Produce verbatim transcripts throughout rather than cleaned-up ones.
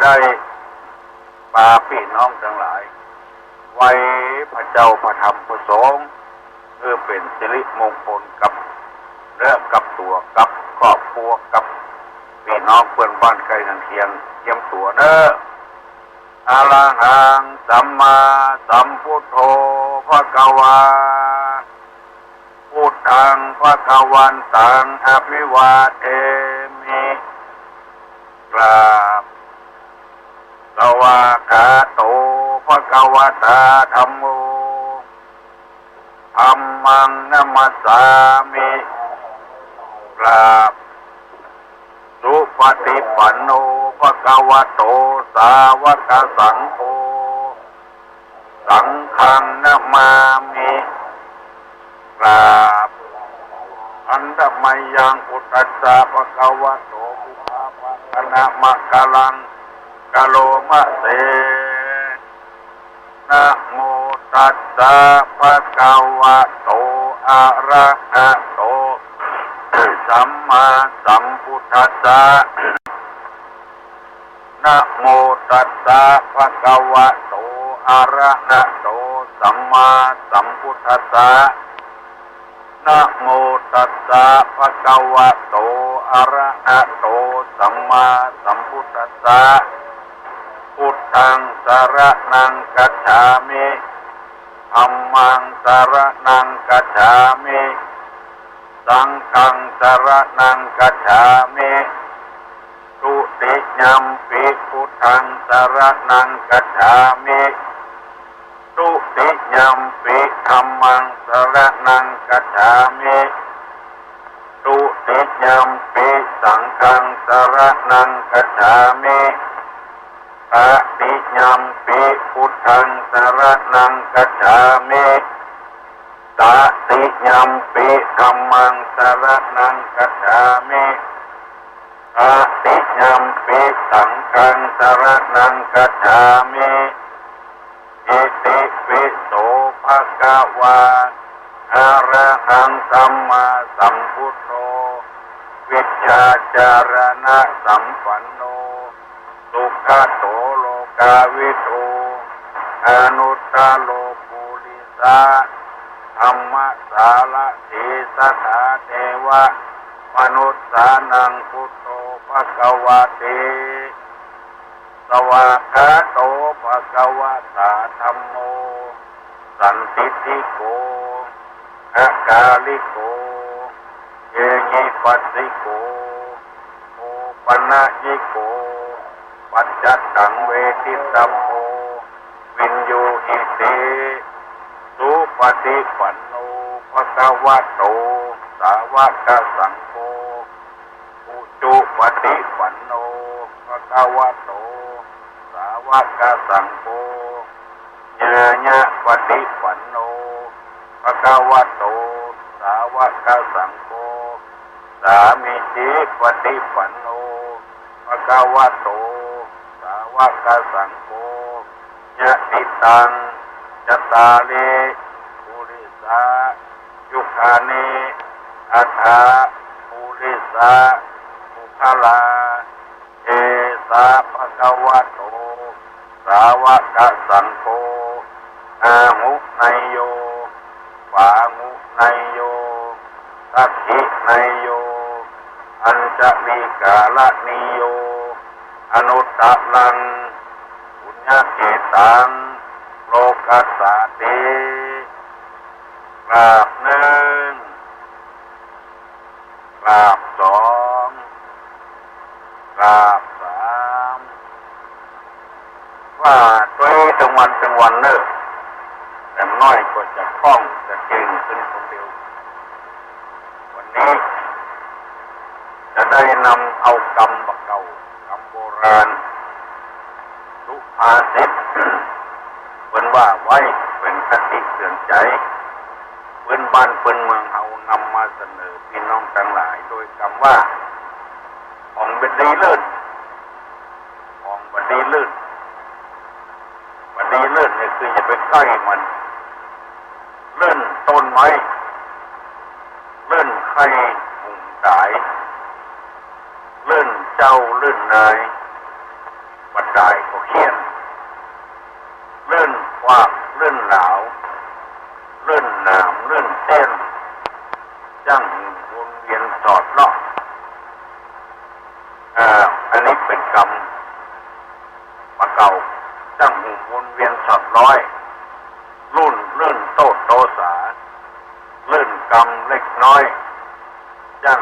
ได้ปาปี้น้องตังหลาย ไหว้พระเจ้าพระธรรมพระสงฆ์ เพื่อเป๋นสิริมงคลกับเนื้อกับตั๋ว กับครอบครัว กับปี้น้องเปื้อนบ้านใก้เฮือนเคียง เจียมตั๋วเน้อ อะระหังสัมมาสัมพุทโธ ภะคะวา พุทธัง ภะคะวันตัง อะภิวาเทมิ กราบ สวากขาโต ภะคะวะตา ธัมโม ธัมมัง นะมัสสามิ กราบ สุปะฏิปันโน ภะคะวะโต สาวะกะสังโฆ สังฆัง นะมามิ กราบ หันดะมะยัง พุทธัสสะ ภะคะวะโต ปุพพะภะคะนะมะกะลัง กะโรมะเส นะโมตัสสะ ภะคะวะโต อะระหะโต สัมมาสัมพุทธัสสะ นะโมตัสสะ ภะคะวะโต อะระหะโต สัมมาสัมพุทธัสสะ นะโมตัสสะ ภะคะวะโต อะระหะโต สัมมาสัมพุทธัสสะ พุทธัง สะระณัง คัจฉามิ ธัมมัง สะระณัง คัจฉามิ สังฆัง สะระณัง คัจฉามิ ทุติยัมปิ พุทธัง สะระณัง คัจฉามิ ทุติยัมปิ ธัมมัง สะระณัง คัจฉามิ ทุติยัมปิ สังฆัง สะระณัง คัจฉามิ ตติยัมปิ พุทธัง สะระณัง คัจฉามิ ตติยัมปิ ธัมมัง สะระณัง คัจฉามิ ตติยัมปิ สังฆัง สะระณัง คัจฉามิ อิติปิโส ภะคะวา อะระหัง สัมมาสัมพุทโธ วิชชาจารณะสัมปันโน สุขะโต โลกาวิทู อนุตตะโร ปุริสะ ธัมมะสารถี สะทา เทวะมนุสสานัง พุทโธ ภะคะวะติ สวากขาโต ภะคะวะตา ธัมโม สันทิฏฐิโก อะกาลิโก เอหิปัสสิโก โอปะนะยิโก ปัจจัตตัง เวทิตัพโพ วิญญูหิติ สุปะฏิปันโน ภะคะวะโต สาวะกะสังโฆ อุจุปะฏิปันโน ภะคะวะโต สาวะกะสังโฆ ญาญะปะฏิปันโน ภะคะวะโต สาวะกะสังโฆ สามีจิปะฏิปันโน ภะคะวะโต สาวะกะสังโฆ ยะถิตัง จัตตาริ ปุริสา ยุคานิ อัฏฐะ ปุริสะ ปุคคลา เอสะ ภะคะวะโต สาวะกะสังโฆ อาหุเนยโย ปาหุเนยโย สักขิเนยโย อัญชลีกะระณีโย อนุตตะรัง ปุญญะเขตัง โลกัสสาติ กราบนึ่ง กราบสอง กราบสาม ว่าตวยตึงวันตึงวันเน่อ แหมน้อยก็จะคล่องจะเก่งขึ้นคนเดียว วันนี้จะได้นำเอากำบ่าเก่า กำโบราณ สุภาษิต เปิ้นว่าไว้เป๋นคติเตือนใจ๋ ปื้นบ้านปื้นเมืองเฮานำมาเสนอปี้น้องตังหลาย โดยกำว่า ของบ่ดีเลิ่น ของบ่ดีเลิ่น บ่ดีเลิ่นนี่คืออย่าไปใก้มัน เลิ่นต้นไม้ เลิ่นไข่หุงต๋าย เลิ่นเจ้าเลิ่นนาย บ่ ต๋ายก็เฆี่ยน ลื่นควัก ลื่นหลาว ลื่นหนาม ลื่นเสี้ยน จั้งวนเวียนสอดเลาะ อ่า อันนี้เป๋นกรรมบ่าเก่า จั้งวนเวียนสอดร้อย ลื่น ลื่นโต้ษโตษา ลื่นกรรมเล็กน้อย จั้ง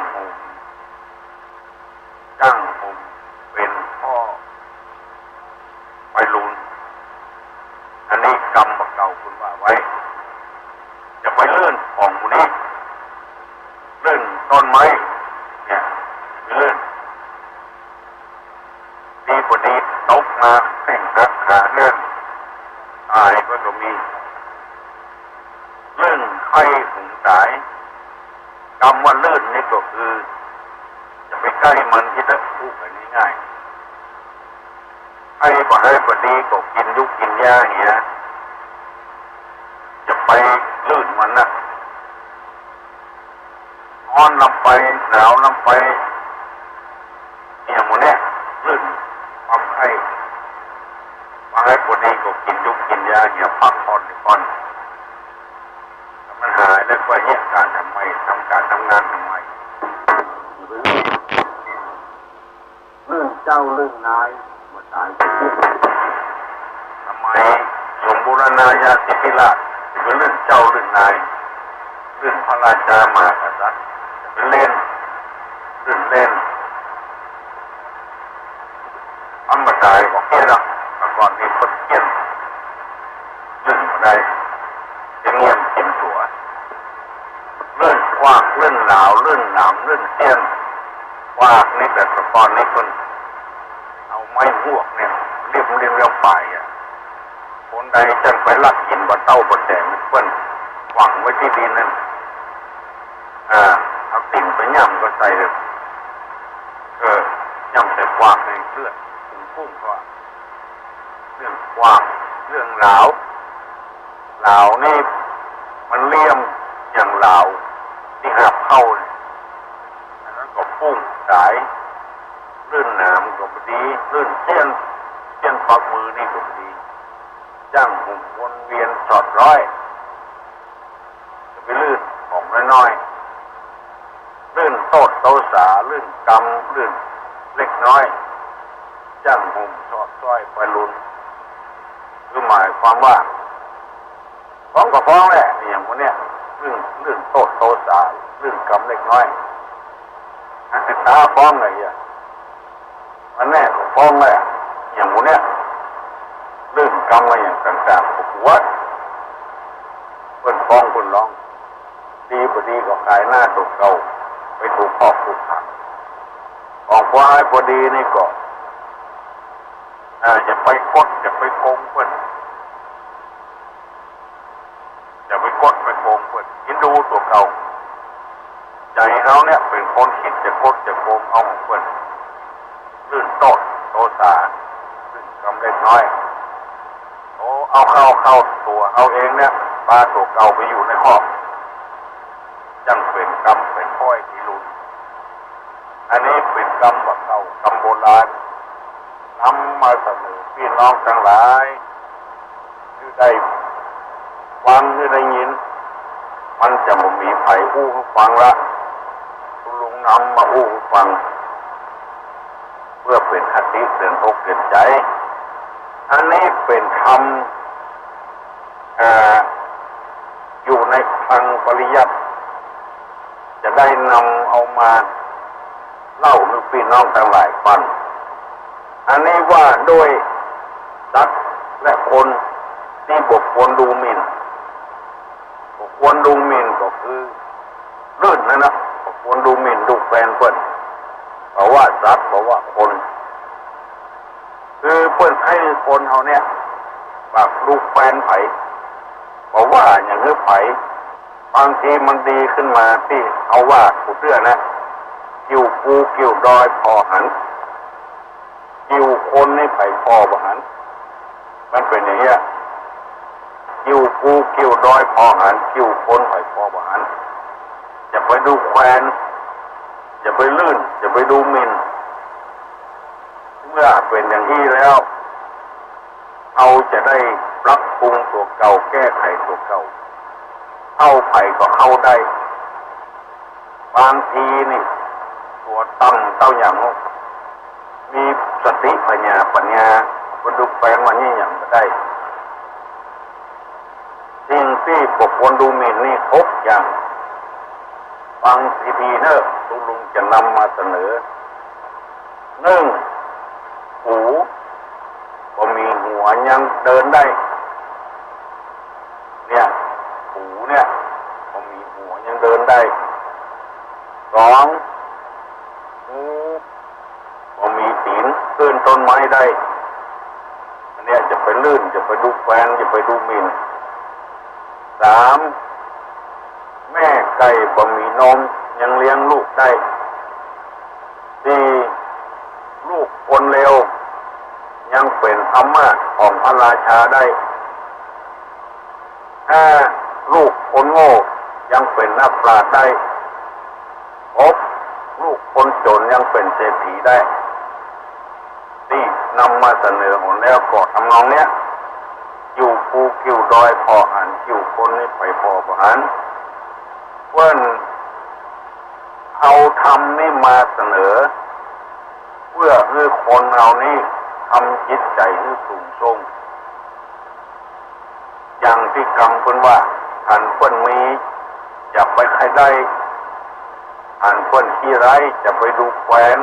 จั้งเป๋นพ่อไปลูน อันนี้กรรมบ่าเก่าเปิ้นว่าไว้ จะไปลื่นของหมู่นี้ ลื่นต้นไม้ เนี่ย ไปลื่น ดีบ่ดีตกมาแข้งหักขาหัก ต๋ายไปก็มี ลื่นไข้หุงต๋าย กำว่าลื่นนี่ก็คือ จะไปใก้มันตี้จะพูดกั๋นง่ายๆ ไข้บ่หื้อบ่ดีก็กิ๋นยูกกิ๋นยาเหีย จะไปลื่นมันนะ ฮ้อนลำไป หนาวลำไป เนี่ยหมู่เนี่ย ลื่นความไข้ บ่หื้อบ่ดีก็กิ๋นยูกกิ๋นยาเหีย พักผ่อนก่อน มันหายแล้วก็เหีย ก๋านทำใหม่ ทำก๋านทำงานทำใหม่ ลื่นเจ้าลื่นนาย บ่ต๋าย สมัยสมบูรณาญาสิทธิราช เป๋นลื่นเจ้าลื่นนาย ลื่นพระราชามหากษัตริย์ เป๋นเล่น ลื่นเล่น อันบ่ต๋ายก็เฆี่ยนละ แต่ก่อนนี้เปิ้นเฆี่ยน ลื่นบ่ได้ จะเงียบเต็มตั๋ว ลื่นควัก ลื่นหลาว ลื่นหนาม ลื่นเสี้ยน ควักนี่แบบแต่ก่อนนี้เปิ้นเอาไม้ฮวกเนี่ย เลียมๆ เลียมๆ ป๋ายอะ คนใดจั้งไปลักกิ๋นบ่าเต้าบ่าแต๋ง เปิ้นฝังไว้ตี้ดินนั่น อ่า เอาตี๋นไปย่ำก็ใส่เลย เออ ย่ำใส่ควักนี่เลือดปุ้งๆ ก็ เรื่องควัก เรื่องหลาว หลาวนี่มันเลียมอย่างหลาวตี้หับเข้าเนี่ย อันนั้นก็ปุ้งต๋าย ลื่นหนามก็บ่ดี ลื่นเสี้ยน เสี้ยนปักมือนี่ก็บ่ดี จั้งหุ่มวนเวียนสอดร้อย จะไปลื่นของน้อยๆ ลื่นโต้ษโตษา ลื่นกรรม ลื่นเล็กน้อย จั้งหุ่มสอดซ้อยไปลูน คือหมายความว่า ฟ้องก็ฟ้องแหละ อย่างหมู่เนี่ย ลื่น ลื่นโต้ษโตษา ลื่นกรรมเล็กน้อย อันนี้ต๋าฟ้องไงอะ อันนี้ก็ฟ้องแหละ อย่างหมู่เนี่ย ลื่นกรรมมาอย่างต่างๆ ก็ปวด เปิ้นฟ้องเปิ้นร้อง ดีบ่ดีก็ก๋ายหน้าตั๋วเก่า ไปถูกคอกถูกขัง ของพอหายพอดีนี่ก็ อ่า อย่าไปกด อย่าไปโกงเปิ้น อย่าไปกดไปโกงเปิ้น เอ็นดูตั๋วเก่า ใจ๋เฮาเนี่ยเป๋นคนคิดจะกดจะโกงเอาของเปิ้น ลื่นโต้ษโตษา ลื่นกรรมเล็กน้อย โอ้ เอาเข้า เข้าตั๋วเฮาเองเนี่ย ปาตั๋วเก่าไปอยู่ในคอก จั้งเป๋นกรรมเป๋นข้อยตี้ลูน อันนี้เป๋นกรรมบ่าเก่า กรรมโบราณ นำมาเสนอปี้น้องตังหลาย หื้อได้ฟัง หื้อได้ยิน มันจะบ่มีใผอู้หื้อฟังละ คุณลุงนำมาอู้หื้อฟัง เปื้อเป๋นคติเตือนอกเตือนใจ๋ อันนี้เป๋นธรรม อ่า อยู่ในคลังปริยัติ จะได้นำเอามาเล่าหื้อปี้น้องตังหลายฟัง อันนี้ว่าโดยสัตว์และคนตี้บ่ควรดูหมิ่น บ่ควรดูหมิ่นก็คือ ลื่นนั่นนะ บ่ควรดูหมิ่นดูแควนเปิ้น บ่ว่าสัตว์ บ่ว่าคน คือเปิ้นใค่หื้อคนเฮาเนี่ย ปากดูแควนใผ บ่ว่าอย่างหื้อใผ บางทีมันดีขึ้นมาตี้เฮาว่ากูเตื้อนะ กิ่วภูกิ่วดอยผ่อหัน กิ่วคนนี่ใผผ่อบ่หัน มันเป๋นอย่างเงี้ย กิ่วภูกิ่วดอยผ่อหัน กิ่วคนใผผ่อบ่หัน อย่าไปดูแควน อย่าไปลื่น อย่าไปดูหมิ่น เมื่อเป๋นอย่างอี้แล้ว เฮาจะได้ปรับปรุงตั๋วเก่า แก้ไขตั๋วเก่า เข้าใผก็เข้าได้ บางทีนี่ ตั๋วต่ำเต้าหยัง มีสติปัญญา ปัญญา บ่ดูแควนว่านี่หยังบ่ได้ สิ่งตี้บ่ควรดูหมิ่นนี่หกอย่าง ฟังดีๆ เน่อ ตุ๊ลุงจะนำมาเสนอ นึ่ง ปู บ่มีหัวยังเดินได้ เนี่ย ปูเนี่ย บ่มีหัวยังเดินได้ สอง งู บ่มีตี๋น ขึ้นต้นไม้ได้ อันเนี้ยจะไปลื่น จะไปดูแควน จะไปดูหมิ่น สาม แม่ไก่บ่มีนมยังเลี้ยงลูกได้ สี่ ลูกคนเลวยังเป๋นอามาตย์ของพระราชาได้ ห้า ลูกคนโง่ยังเป๋นนักปราชญ์ได้ หก ลูกคนจ๋นยังเป๋นเศรษฐีได้ ตี้นำมาเสนอหนแล้วก็ทำนองเนี้ย กิ่วภูกิ่วดอยผ่อหัน กิ่วคนนี่ไปผ่อบ่หัน เปิ้นเอาธรรมนี่มาเสนอ เปื้อหื้อคนเฮานี่ทำจิตใจ๋หื้อสูงส่ง อย่างตี้กำเปิ้นว่า อันเปิ้นมี อย่าไปใค่ได้ อันเปิ้นขี้ไร้ อย่าไปดูแควน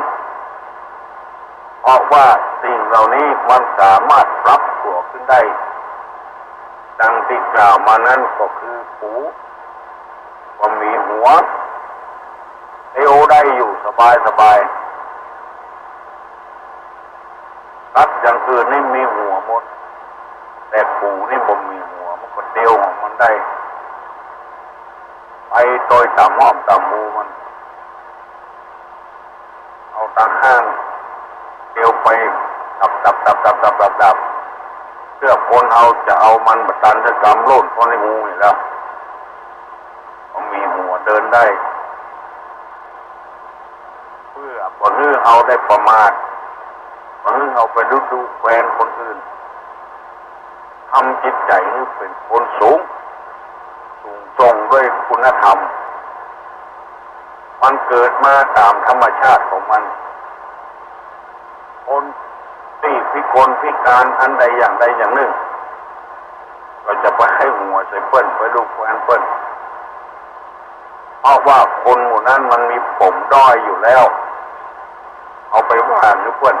เพราะว่าสิ่งเหล่านี้มันสามารถปรับตั๋วขึ้นได้ ดังตี้กล่าวมานั้นก็คือปู บ่มีหัว เตียวได้อยู่สบายๆ สัตว์อย่างอื่นนี่มีหัวหมด แต่ปูนี่บ่มีหัว มันก็เตียวของมันได้ ไปโตยต๋ามห้อมต๋ามฮูมัน เอาต๋าห้างเตียวไปดับๆๆๆๆๆ เตื้อคนเฮาจะเอามันบ่ตันสักกำ โล่นเข้าในฮูนี่แล้ว บ่มีหัวเดินได้ เปื้อบ่หื้อเฮาได้ประมาท บ่หื้อเฮาไปดูดูแควนคนอื่น ทำจิตใจ๋หื้อเป๋นคนสูง สูงส่งด้วยคุณธรรม มันเกิดมาต๋ามธรรมชาติของมัน คนตี้พิกลพิการอันใดอย่างใดอย่างนึ่ง ก็จะไปหื้อหัวใส่เปิ้น ไปดูแควนเปิ้น เพราะว่าคนหมู่นั้นมันมีปมด้อยอยู่แล้ว เอาไปว่าหื้อเปิ้น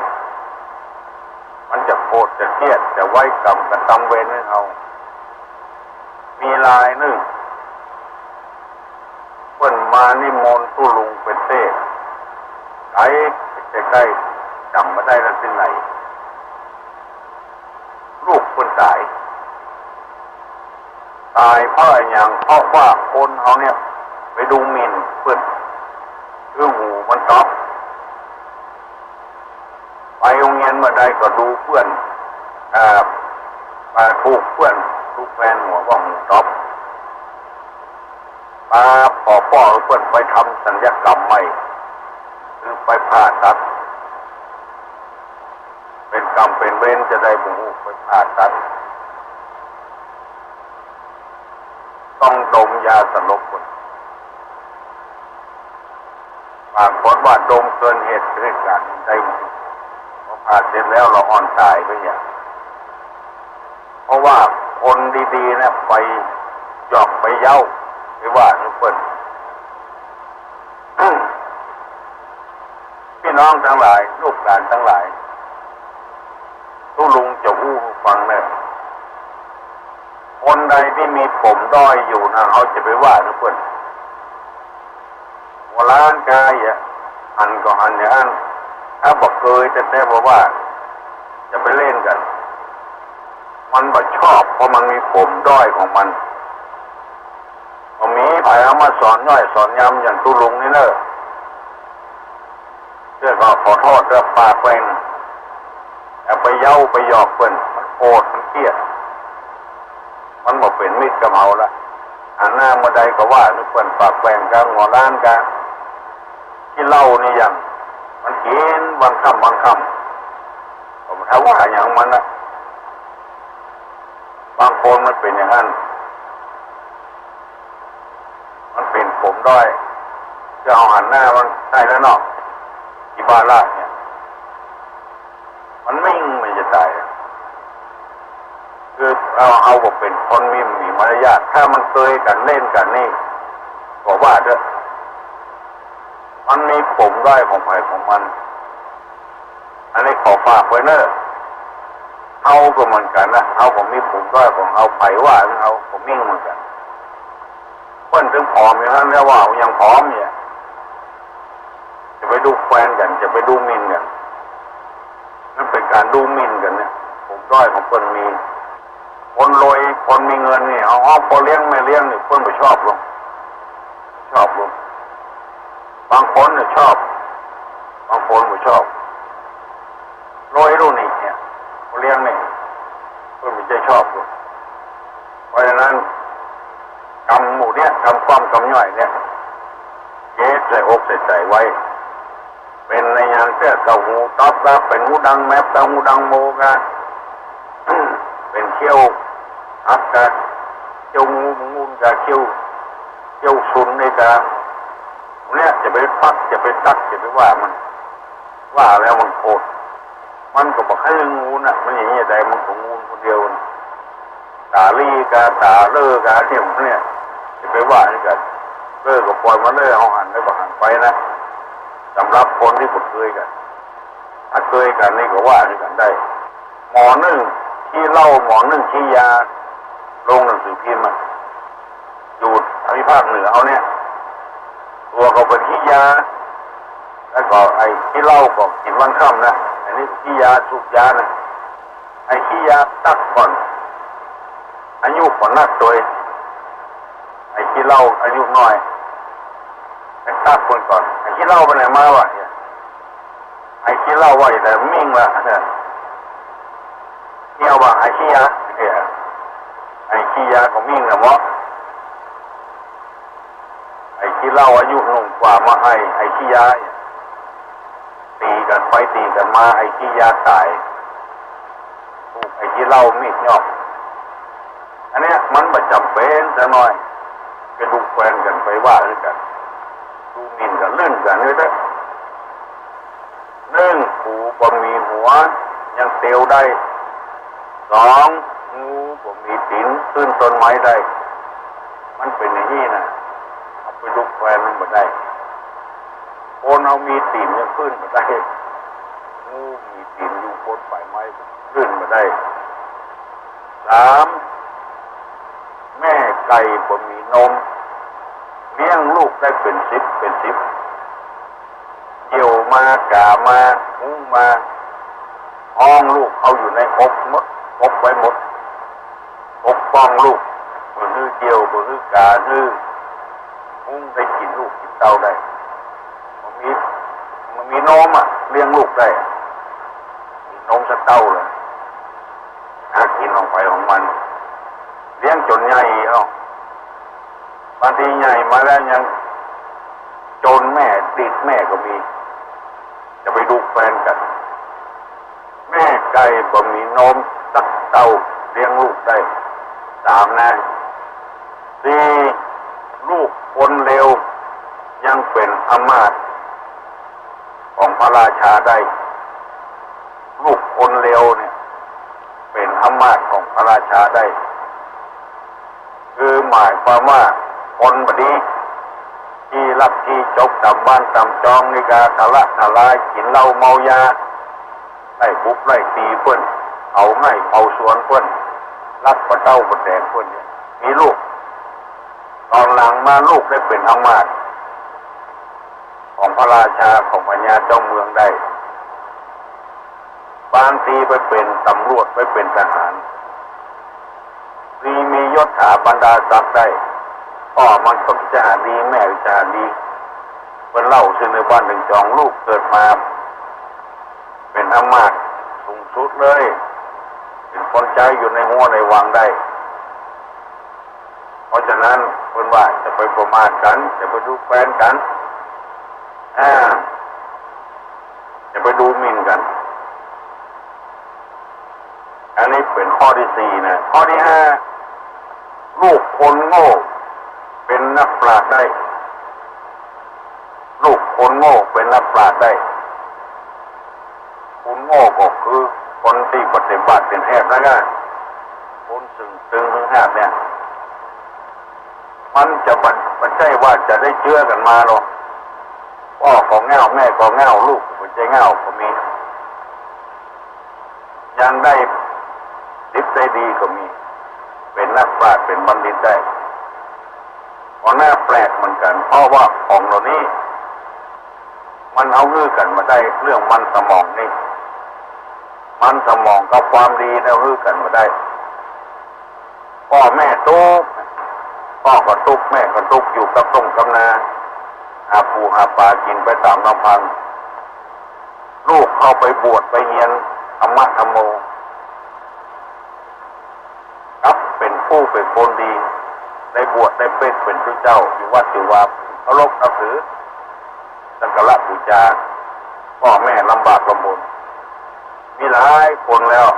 มันจะโกรธจะเคียด จะไว้กรรมกระตำเวรหื้อเฮา มีรายนึ่ง เปิ้นมานิมนต์ตุ๊ลุงไปเตศน์ ไก๋ใก้ๆ จ๋ำบ่ได้แล้วตี้ไหน ลูกเปิ้นต๋าย ต๋ายเพราะอะหยัง เพราะว่าคนเฮาเนี่ยไปดูหมิ่นเปิ้น คือหูมันต๊อบ ไปโฮงเฮียนเมื่อใดก็ดูเปื้อน อ่า อ่า ถูกเปื้อน ถูกแควนหัวว่าหูต๊อบ ปาผ่อป้อหื้อเปิ้นไปทำศัลยกรรมใหม่ คือไปผ่าตัด เป๋นกรรมเป๋นเวรจะใดบ่ฮู้ ไปผ่าตัด ต้องดมยาสลบก่อน ปรากฏว่าดมเกินเหตุ เหตุก๋ารณ์ใด พอผ่าเสร็จแล้วละอ่อนต๋ายไปเนี่ย เพราะว่าคนดีๆ เนี่ยไปหยอกไปเย้า ไปว่าหื้อเปิ้น พี่น้องตังหลาย ลูกหลานตังหลาย ตุ๊ลุงจะอู้หื้อฟังเน่อ คนใดตี้มีปมด้อยอยู่นะ เฮาจะไปว่าหื้อเปิ้น หัวล้านกาเหีย หันก็หันอย่างอั้น ถ้าบ่เกยแต๊ๆ บ่ว่า อย่าไปเล่นกั๋น มันบ่ชอบ เพราะมันมีปมด้อยของมัน บ่มีใผเอามาสอนย่อยสอนยำอย่างตุ๊ลุงนี่เน่อ เตื้อก็ขอโต้ษเตื้อ ปากแหว่ง อย่าไปเย้าไปหยอกเปิ้น มันโกรธมันเคียด มันบ่เป๋นมิตรกับเฮาละ หันหน้าเมื่อใดก็ว่าหื้อเปิ้น ปากแหว่งกา หัวล้านกา กิ๋นเหล้านี่หยัง มันกิ๋นวันค่ำวันค่ำ ก็บ่ทันว่าหยังมันละ บางคนมันเป๋นอย่างนั้น มันเป๋นปมด้อย จะเอาหันหน้ามันได้แล้วเนาะ อิบาดาตเนี่ย มันมิ่งมันจะต๋าย คือเอา เอาบ่เป๋นคนมี มีมารยาท ถ้ามันเกยกั๋นเล่นกั๋นนี่ ก็ว่าเต๊อะ มันมีปมด้อยของใผของมัน อันนี้ขอฝากไว้เน่อ เฮาก็เหมือนกั๋นนะ เฮาก็มีปมด้อยของเฮา ใผว่าเฮาก็มิ่งเหมือนกั๋น เปิ้นถึงผอมอย่างนั้นแล้วว่าเฮายังผอมเนี่ย จะไปดูแควนกั๋น จะไปดูหมิ่นกั๋น นั่นเป๋นก๋านดูหมิ่นกั๋นเนี่ย ปมด้อยของเปิ้นมี คนรวย คนมีเงินนี่ เอา เอาพ่อเลี้ยงแม่เลี้ยงนี่ เปิ้นบ่ชอบหรอก ชอบหรอก บางคนเนี่ยชอบ บางคนบ่ชอบ รวยลูกนี่เนี่ย พ่อเลี้ยงนี่ เปิ้นบ่ใจ้ชอบหรอก เพราะฉะนั้น กำหมู่เนี่ย กำคว่ำกำย่อยเนี่ย เก็บใส่อกใส่ใจ๋ไว้ เป๋นในอย่างเตื้อเต้าหู้ต๊อบกา เป๋นหูดังแมบกา หูดังโมกา เป๋นเขี้ยวหักกา เขี้ยวงูมูนกา เขี้ยว เขี้ยวสุนนี่กา เนี่ยจะไปปัก จะไปตัด จะไปว่ามัน ว่าแล้วมันโกรธ มันก็บ่ใค่งูนะ มันอย่างนี้ใด มันก็งูคนเดียวนะ ต๋าลี่กา ต๋าเล่อกา เนี่ย เนี่ย จะไปว่านี่กั๋น เล่อก็ปล่อยมันเล่อ เฮาหันได้ก็หันไปนะ สำหรับคนตี้บ่เกยกั๋น ถ้าเกยกั๋นนี่ก็ว่านี่กั๋นได้ หมอนึ่งขี้เหล้า หมอนึ่งขี้ยา ลงหนังสือพิมพ์อะ อยู่ทางภาคเหนือเฮาเนี่ย ตั๋วก็เป๋นขี้ยา แล้วก็ไอ้ขี้เหล้าก็กิ๋นวันค่ำนะ อันนี้ขี้ยา สูบยานะ ไอ้ขี้ยาตั๊กก่อน อายุก่อนนักตวย ไอ้ขี้เหล้าอายุน้อย ไอ้ตั๊กเปิ้นก่อน ไอ้ขี้เหล้าไปไหนมาวะ ไอ้ขี้เหล้าว่าอย่างไร มิ่งละเนี่ย เนี่ยว่าไอ้ขี้ยาเนี่ย ไอ้ขี้ยาก็มิ่งละเมาะ ไอ้ขี้เหล้าอายุหนุ่มกว่ามาไอ้ ไอ้ขี้ยาเนี่ย ตี๋กั๋นไปตี๋กั๋นมา ไอ้ขี้ยาต๋าย ถูกไอ้ขี้เหล้ามีดยอก อันเนี้ยมันบ่จ๋ำเป๋นสักหน่อย ไปดูแควนกั๋น ไปว่าหื้อกั๋น ดูหมิ่นกั๋น ลื่นกั๋นนี่เต๊อะ นึ่ง หมูบ่มีหัว ยังเตียวได้ สอง งูบ่มีตี๋น ขึ้นต้นไม้ได้ มันเป๋นอย่างนี้นะ เอาไปดูแควนมันบ่ได้ คนเฮามีตี๋นยังขึ้นบ่ได้ งูมีตี๋นอยู่บนป่ายไม้ขึ้นบ่ได้ สาม แม่ไก่บ่มีนม เลี้ยงลูกได้เป๋นสิบเป๋นสิบ เยี่ยวมา ก๋ามา หุงมา อ้องลูกเอาอยู่ในอกหมด ปกไว้หมด ปกป้องลูก บ่หื้อเยี่ยว บ่หื้อก๋า หื้อหุงได้กิ๋นลูกกิ๋นเต้าได้ มันมี มันมีนมอะ เลี้ยงลูกได้ มีนมสักเต้าเลย หากิ๋นของใผของมัน เลี้ยงจ๋นใหญ่เอ้า บางทีใหญ่มาแล้วยังจ๋นแม่ ติดแม่ก็มี จะไปดูแควนกั๋น แม่ไก่บ่มีนมสักเต้า เลี้ยงลูกได้ สามนะ สี่ ลูกคนเลวยังเป๋นอำมาตย์ของพระราชาได้ ลูกคนเลวเนี่ย เป๋นอำมาตย์ของพระราชาได้ คือหมายความว่าคนบ่ดี ขี้ลักขี้จก ต๋ามบ้านต๋ามจองนี่กา ทะละทะลาย กิ๋นเหล้าเมายา ไล่บุบไล่ตี๋เปิ้น เผาไฮ่เผาสวนเปิ้น ลักป้าเต๊าป้าแตงเปิ้นเนี่ย มีลูก ต๋อนหลังมาลูกได้เป๋นอำมาตย์ของพระราชา ของพญาเจ้าเมืองได้ บางทีไปเป๋นตำรวจ ไปเป๋นทหาร มี มียศถาบรรดาศักดิ์ได้ ป้อมันก็จะดี แม่ก็จะดี เปิ้นเล่าซึ่งในบ้านถึงจ๋อง ลูกเกิดมาเป๋นอำมาตย์สูงสุดเลย เป๋นคนใจ๊อยู่ในฮั้วในวังได้ เพราะฉะนั้นเปิ้นว่าจะไปประมาทกั๋น จะไปดูแควนกั๋น อ่า จะไปดูหมิ่นกั๋น อันนี้เป๋นข้อตี้สี่นะ ข้อตี้ห้า ลูกคนโง่เป๋นนักปราชญ์ได้ ลูกคนโง่เป๋นนักปราชญ์ได้ คนโง่ก็คือคนตี้บ่เต็มบ้านเต็มแถบนั่นแหละ คนซึ่งตึงตึงแถบเนี่ย มันจะบ่ บ่ใจ้ว่าจะได้เจื้อกั๋นมาหรอก ป้อก็เง่า แม่ก็เง่า ลูกก็บ่ใจ้เง่าก็มี ยังได้ดิบได้ดีก็มี เป๋นนักปราชญ์ เป๋นบัณฑิตได้ ก็น่าแปลกเหมือนกั๋น เพราะว่าของเหล่านี้ มันเอาหื้อกั๋นมาได้ เรื่องมันสมองนี่ มันสมองกับความดีเนี่ยเอาหื้อกั๋นมาได้ ป้อแม่ตุ๊กข์ ป้อก็ตุ๊กข์ แม่ก็ตุ๊กข์ อยู่กับต้งกับนา หาปูหาป๋ากิ๋นไปต๋ามลำพัง ลูกเข้าไปบวชไปเฮียนธรรมะธรรมโม กลับเป๋นผู้เป๋นคนดี ได้บวชได้เป๊กเป๋นพระเจ้า อยู่วัดอยู่วา เคารพนับถือ สักการะบูชา ป้อแม่ลำบากลำบน มีหลายคนแล้ว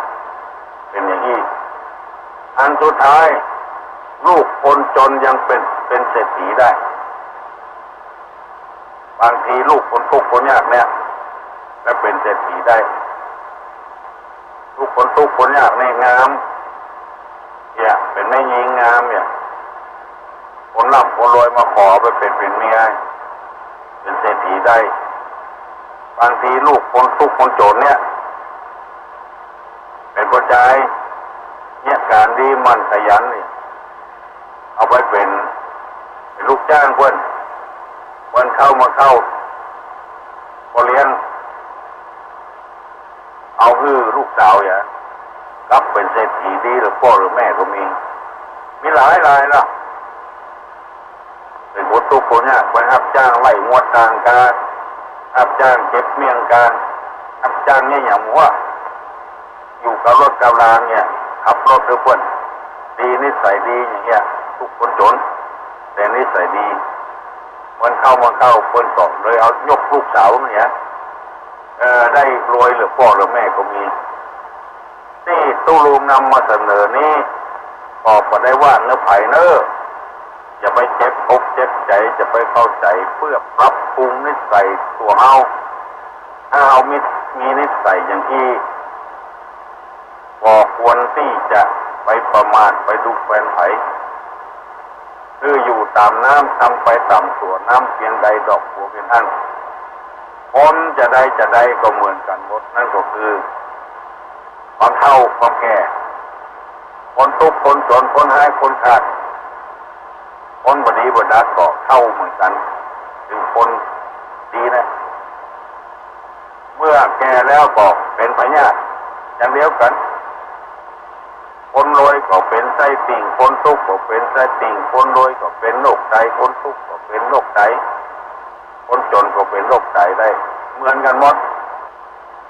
เป๋นอย่างอี้ อันสุดท้าย ลูกคนจ๋นยังเป๋น เป๋นเศรษฐีได้ บางทีลูกคนตุ๊กข์คนยากเนี่ย ก็เป๋นเศรษฐีได้ ลูกคนตุ๊กข์คนยากเนี่ยงาม เนี่ย เป๋นแม่ญิงงามเนี่ย คนร่ำคนรวยมาขอไปเป๋น เป๋นเมีย เป๋นเศรษฐีได้ บางทีลูกคนตุ๊กข์คนจ๋นเนี่ย เป๋นป้อจาย เยียะก๋านดีหมั่นขยันนี่ เอาไปเป๋น เป๋นลูกจ้างเปิ้น เปิ้นเข้ามาเข้า ป้อเลี้ยง เอาหื้อลูกสาวเนี่ย กลับเป๋นเศรษฐีดีเหลือป้อเหลือแม่ก็มี มีหลายรายแล้ว เป๋นคนตุ๊กข์คนยาก ไปฮับจ้างไล่งัวตางกา ฮับจ้างเก็บเมี่ยงกา ฮับจ้างเนี่ยอย่างว่า อยู่กับรถกับลาเนี่ย ขับรถหื้อเปิ้น ดีนิสัยดีอย่างเงี้ย ตุ๊กข์คนจ๋น แต่นิสัยดี เปิ้นเข้ามาเข้า เปิ้นก็เลยเอายกลูกสาวเนี่ย เออ ได้รวยเหลือป้อเหลือแม่ก็มี ตี้ตุ๊ลุงนำมาเสนอนี้ ก็บ่ได้ว่าเนื้อใผเน้อ อย่าไปเจ็บอกเจ็บใจ๋ อย่าไปเข้าใจ๋ เปื้อปรับปรุงนิสัยตั๋วเฮา ถ้าเฮามี มีนิสัยอย่างอี้ บ่ควรตี้จะไปประมาท ไปดูแควนใผ คืออยู่ต๋ามน้ำ ทำไปต๋ามตั๋ว น้ำเปียงใดดอกบัวเปียงอั้น คนจะใดจะใดก็เหมือนกั๋นหมด นั่นก็คือ ความเฒ่าความแก่ คนตุ๊กข์คนจ๋น คนฮ้ายคนขาด คนบ่ดีบ่ดัดก็เฒ่าเหมือนกั๋น เป๋นคนดีนะ เมื่อแก่แล้วก็เป๋นพยาธิอย่างเดียวกั๋น คนรวยก็เป๋นไส้ติ่ง คนตุ๊กข์ก็เป๋นไส้ติ่ง คนรวยก็เป๋นโรคไต คนตุ๊กข์ก็เป๋นโรคไต คนจ๋นก็เป๋นโรคไตได้ เหมือนกั๋นหมด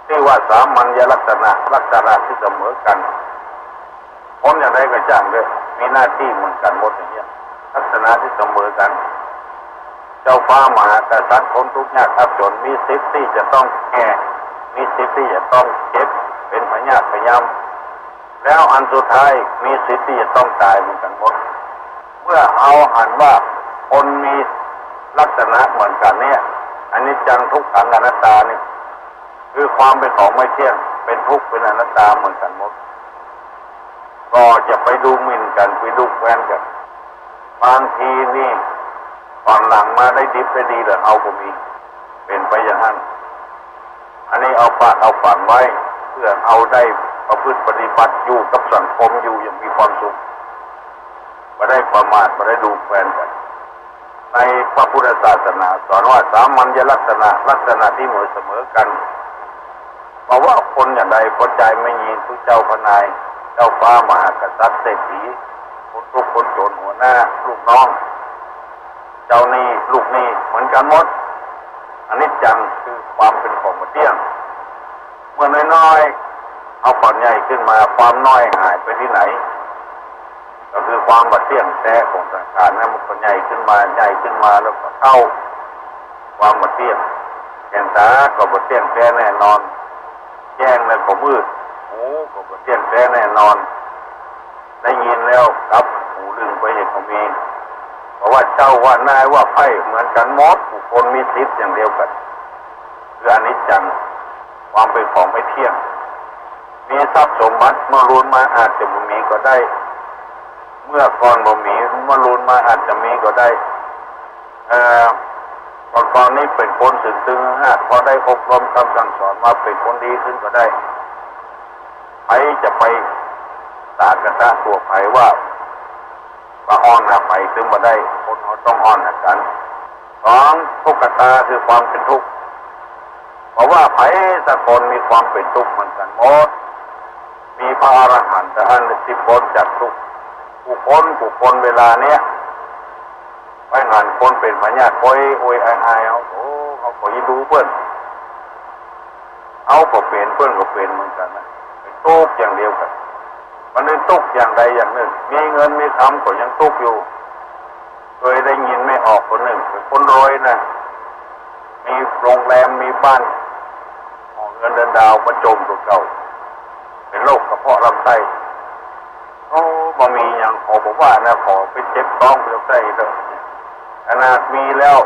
ตี้ว่าสามัญลักษณะ ลักษณะตี้เสมอกั๋น คนอย่างใดก็จ้างเต๊อะ มีหน้าตี้เหมือนกั๋นหมดอย่างเงี้ย ลักษณะตี้เสมอกั๋น เจ้าฟ้ามหากษัตริย์ คนทุกข์ยากยากจ๋น มีสิทธิ์ตี้จะต้องแก่ มีสิทธิ์ตี้จะต้องเจ็บ เป๋นพยาธิพยายาม แล้วอันสุดท้ายมีสิทธิ์ตี้จะต้องต๋ายเหมือนกั๋นหมด เมื่อเฮาหันว่าคนมีลักษณะเหมือนกั๋นเนี่ย อนิจจังทุกขังอนัตตานี่ คือความเป๋นของไม่เที่ยง เป๋นทุกข์ เป๋นอนัตตาเหมือนกั๋นหมด ก็อย่าไปดูหมิ่นกั๋น ไปดูแควนกั๋น บางทีนี่ ต๋อนหลังมาได้ดิบได้ดีเหลือเฮาก็มี เป๋นไปอย่างนั้น อันนี้เอาฝากเอาฝังไว้ เพื่อเฮาได้ประพฤติปฏิบัติอยู่กับสังคมอยู่อย่างมีความสุข บ่ได้ประมาท บ่ได้ดูแควนกั๋น ในพระพุทธศาสนาสอนว่าสามัญลักษณะ ลักษณะตี้เหมือนเสมอกั๋น บ่ว่าคนอย่างใด ป้อจายแม่ญิง ตุ๊เจ้าป้อนาย เจ้าฟ้ามหากษัตริย์ เศรษฐี คนตุ๊กข์คนจ๋น หัวหน้า ลูกน้อง เจ้าหนี้ ลูกหนี้ เหมือนกั๋นหมด อนิจจังคือความเป๋นของบ่เตี้ยง เมื่อน้อยๆ เฮาก็ใหญ่ขึ้นมา ความน้อยหายไปตี้ไหน ก็คือความบ่เตี้ยงแต๊ของสังขารนั้น มันก็ใหญ่ขึ้นมา ใหญ่ขึ้นมาแล้วก็เฒ่า ความบ่เตี้ยง แก่นต๋าก็บ่เตี้ยงแต๊แน่นอน แจ้งแล้วก็มืด หูก็บ่เตี้ยงแต๊แน่นอน ได้ยินแล้วกลับหูลึงไปก็มี เพราะว่าเจ้าว่านายว่าไพร่เหมือนกั๋นหมด กู้คนมีสิทธิ์อย่างเดียวกั๋น คืออนิจจัง ความเป๋นของไม่เตี้ยง มีทรัพย์สมบัติเมื่อลูนมาอาจจะบ่มีก็ได้ เมื่อก่อนบ่มี เมื่อลูนมาอาจจะมีก็ได้ เอ่อ ก่อนๆ นี้เป๋นคนซื่อตึง หากพอได้อบรมกำสั่งสอนมาเป๋นคนดีขึ้นก็ได้ ใผจะไปสากั๋นตั๋วใผว่า ว่าอ่อนหาใผตึงบ่ได้ คนเฮาต้องอ่อนหากั๋น สอง ทุกขตาคือความเป๋นทุกข์ เพราะว่าใผสักคนมีความเป๋นทุกข์เหมือนกั๋นหมด มีพระอรหันต์เต้าอั้นตี้ป๊นจากทุกข์ กู้คนกู้คนเวลาเนี้ย ไปหันคนเป๋นพยาธิโอยโอยอายๆ เอา โอ้ เฮาก็อินดูเปิ้น เฮาก็เป๋น เปิ้นก็เป๋นเหมือนกั๋นนะ เป๋นตุ๊กข์อย่างเดียวกั๋น มันเป๋นตุ๊กข์อย่างใดอย่างนึ่ง มีเงินมีคำก็ยังตุ๊กข์อยู่ เกยได้ยินแม่ออกคนนึ่ง เป๋นคนรวยนะ มีโรงแรม มีบ้าน หอเงินเดือนดาว มาจ่มตั๋วเก่า เป๋นโรคกระเพาะลำไส้ โอ้ บ่มีหยัง ขอบ่ว่านะ ขอไปเจ็บต๊องเจ็บไส้เถอะ ขนาดมีแล้ว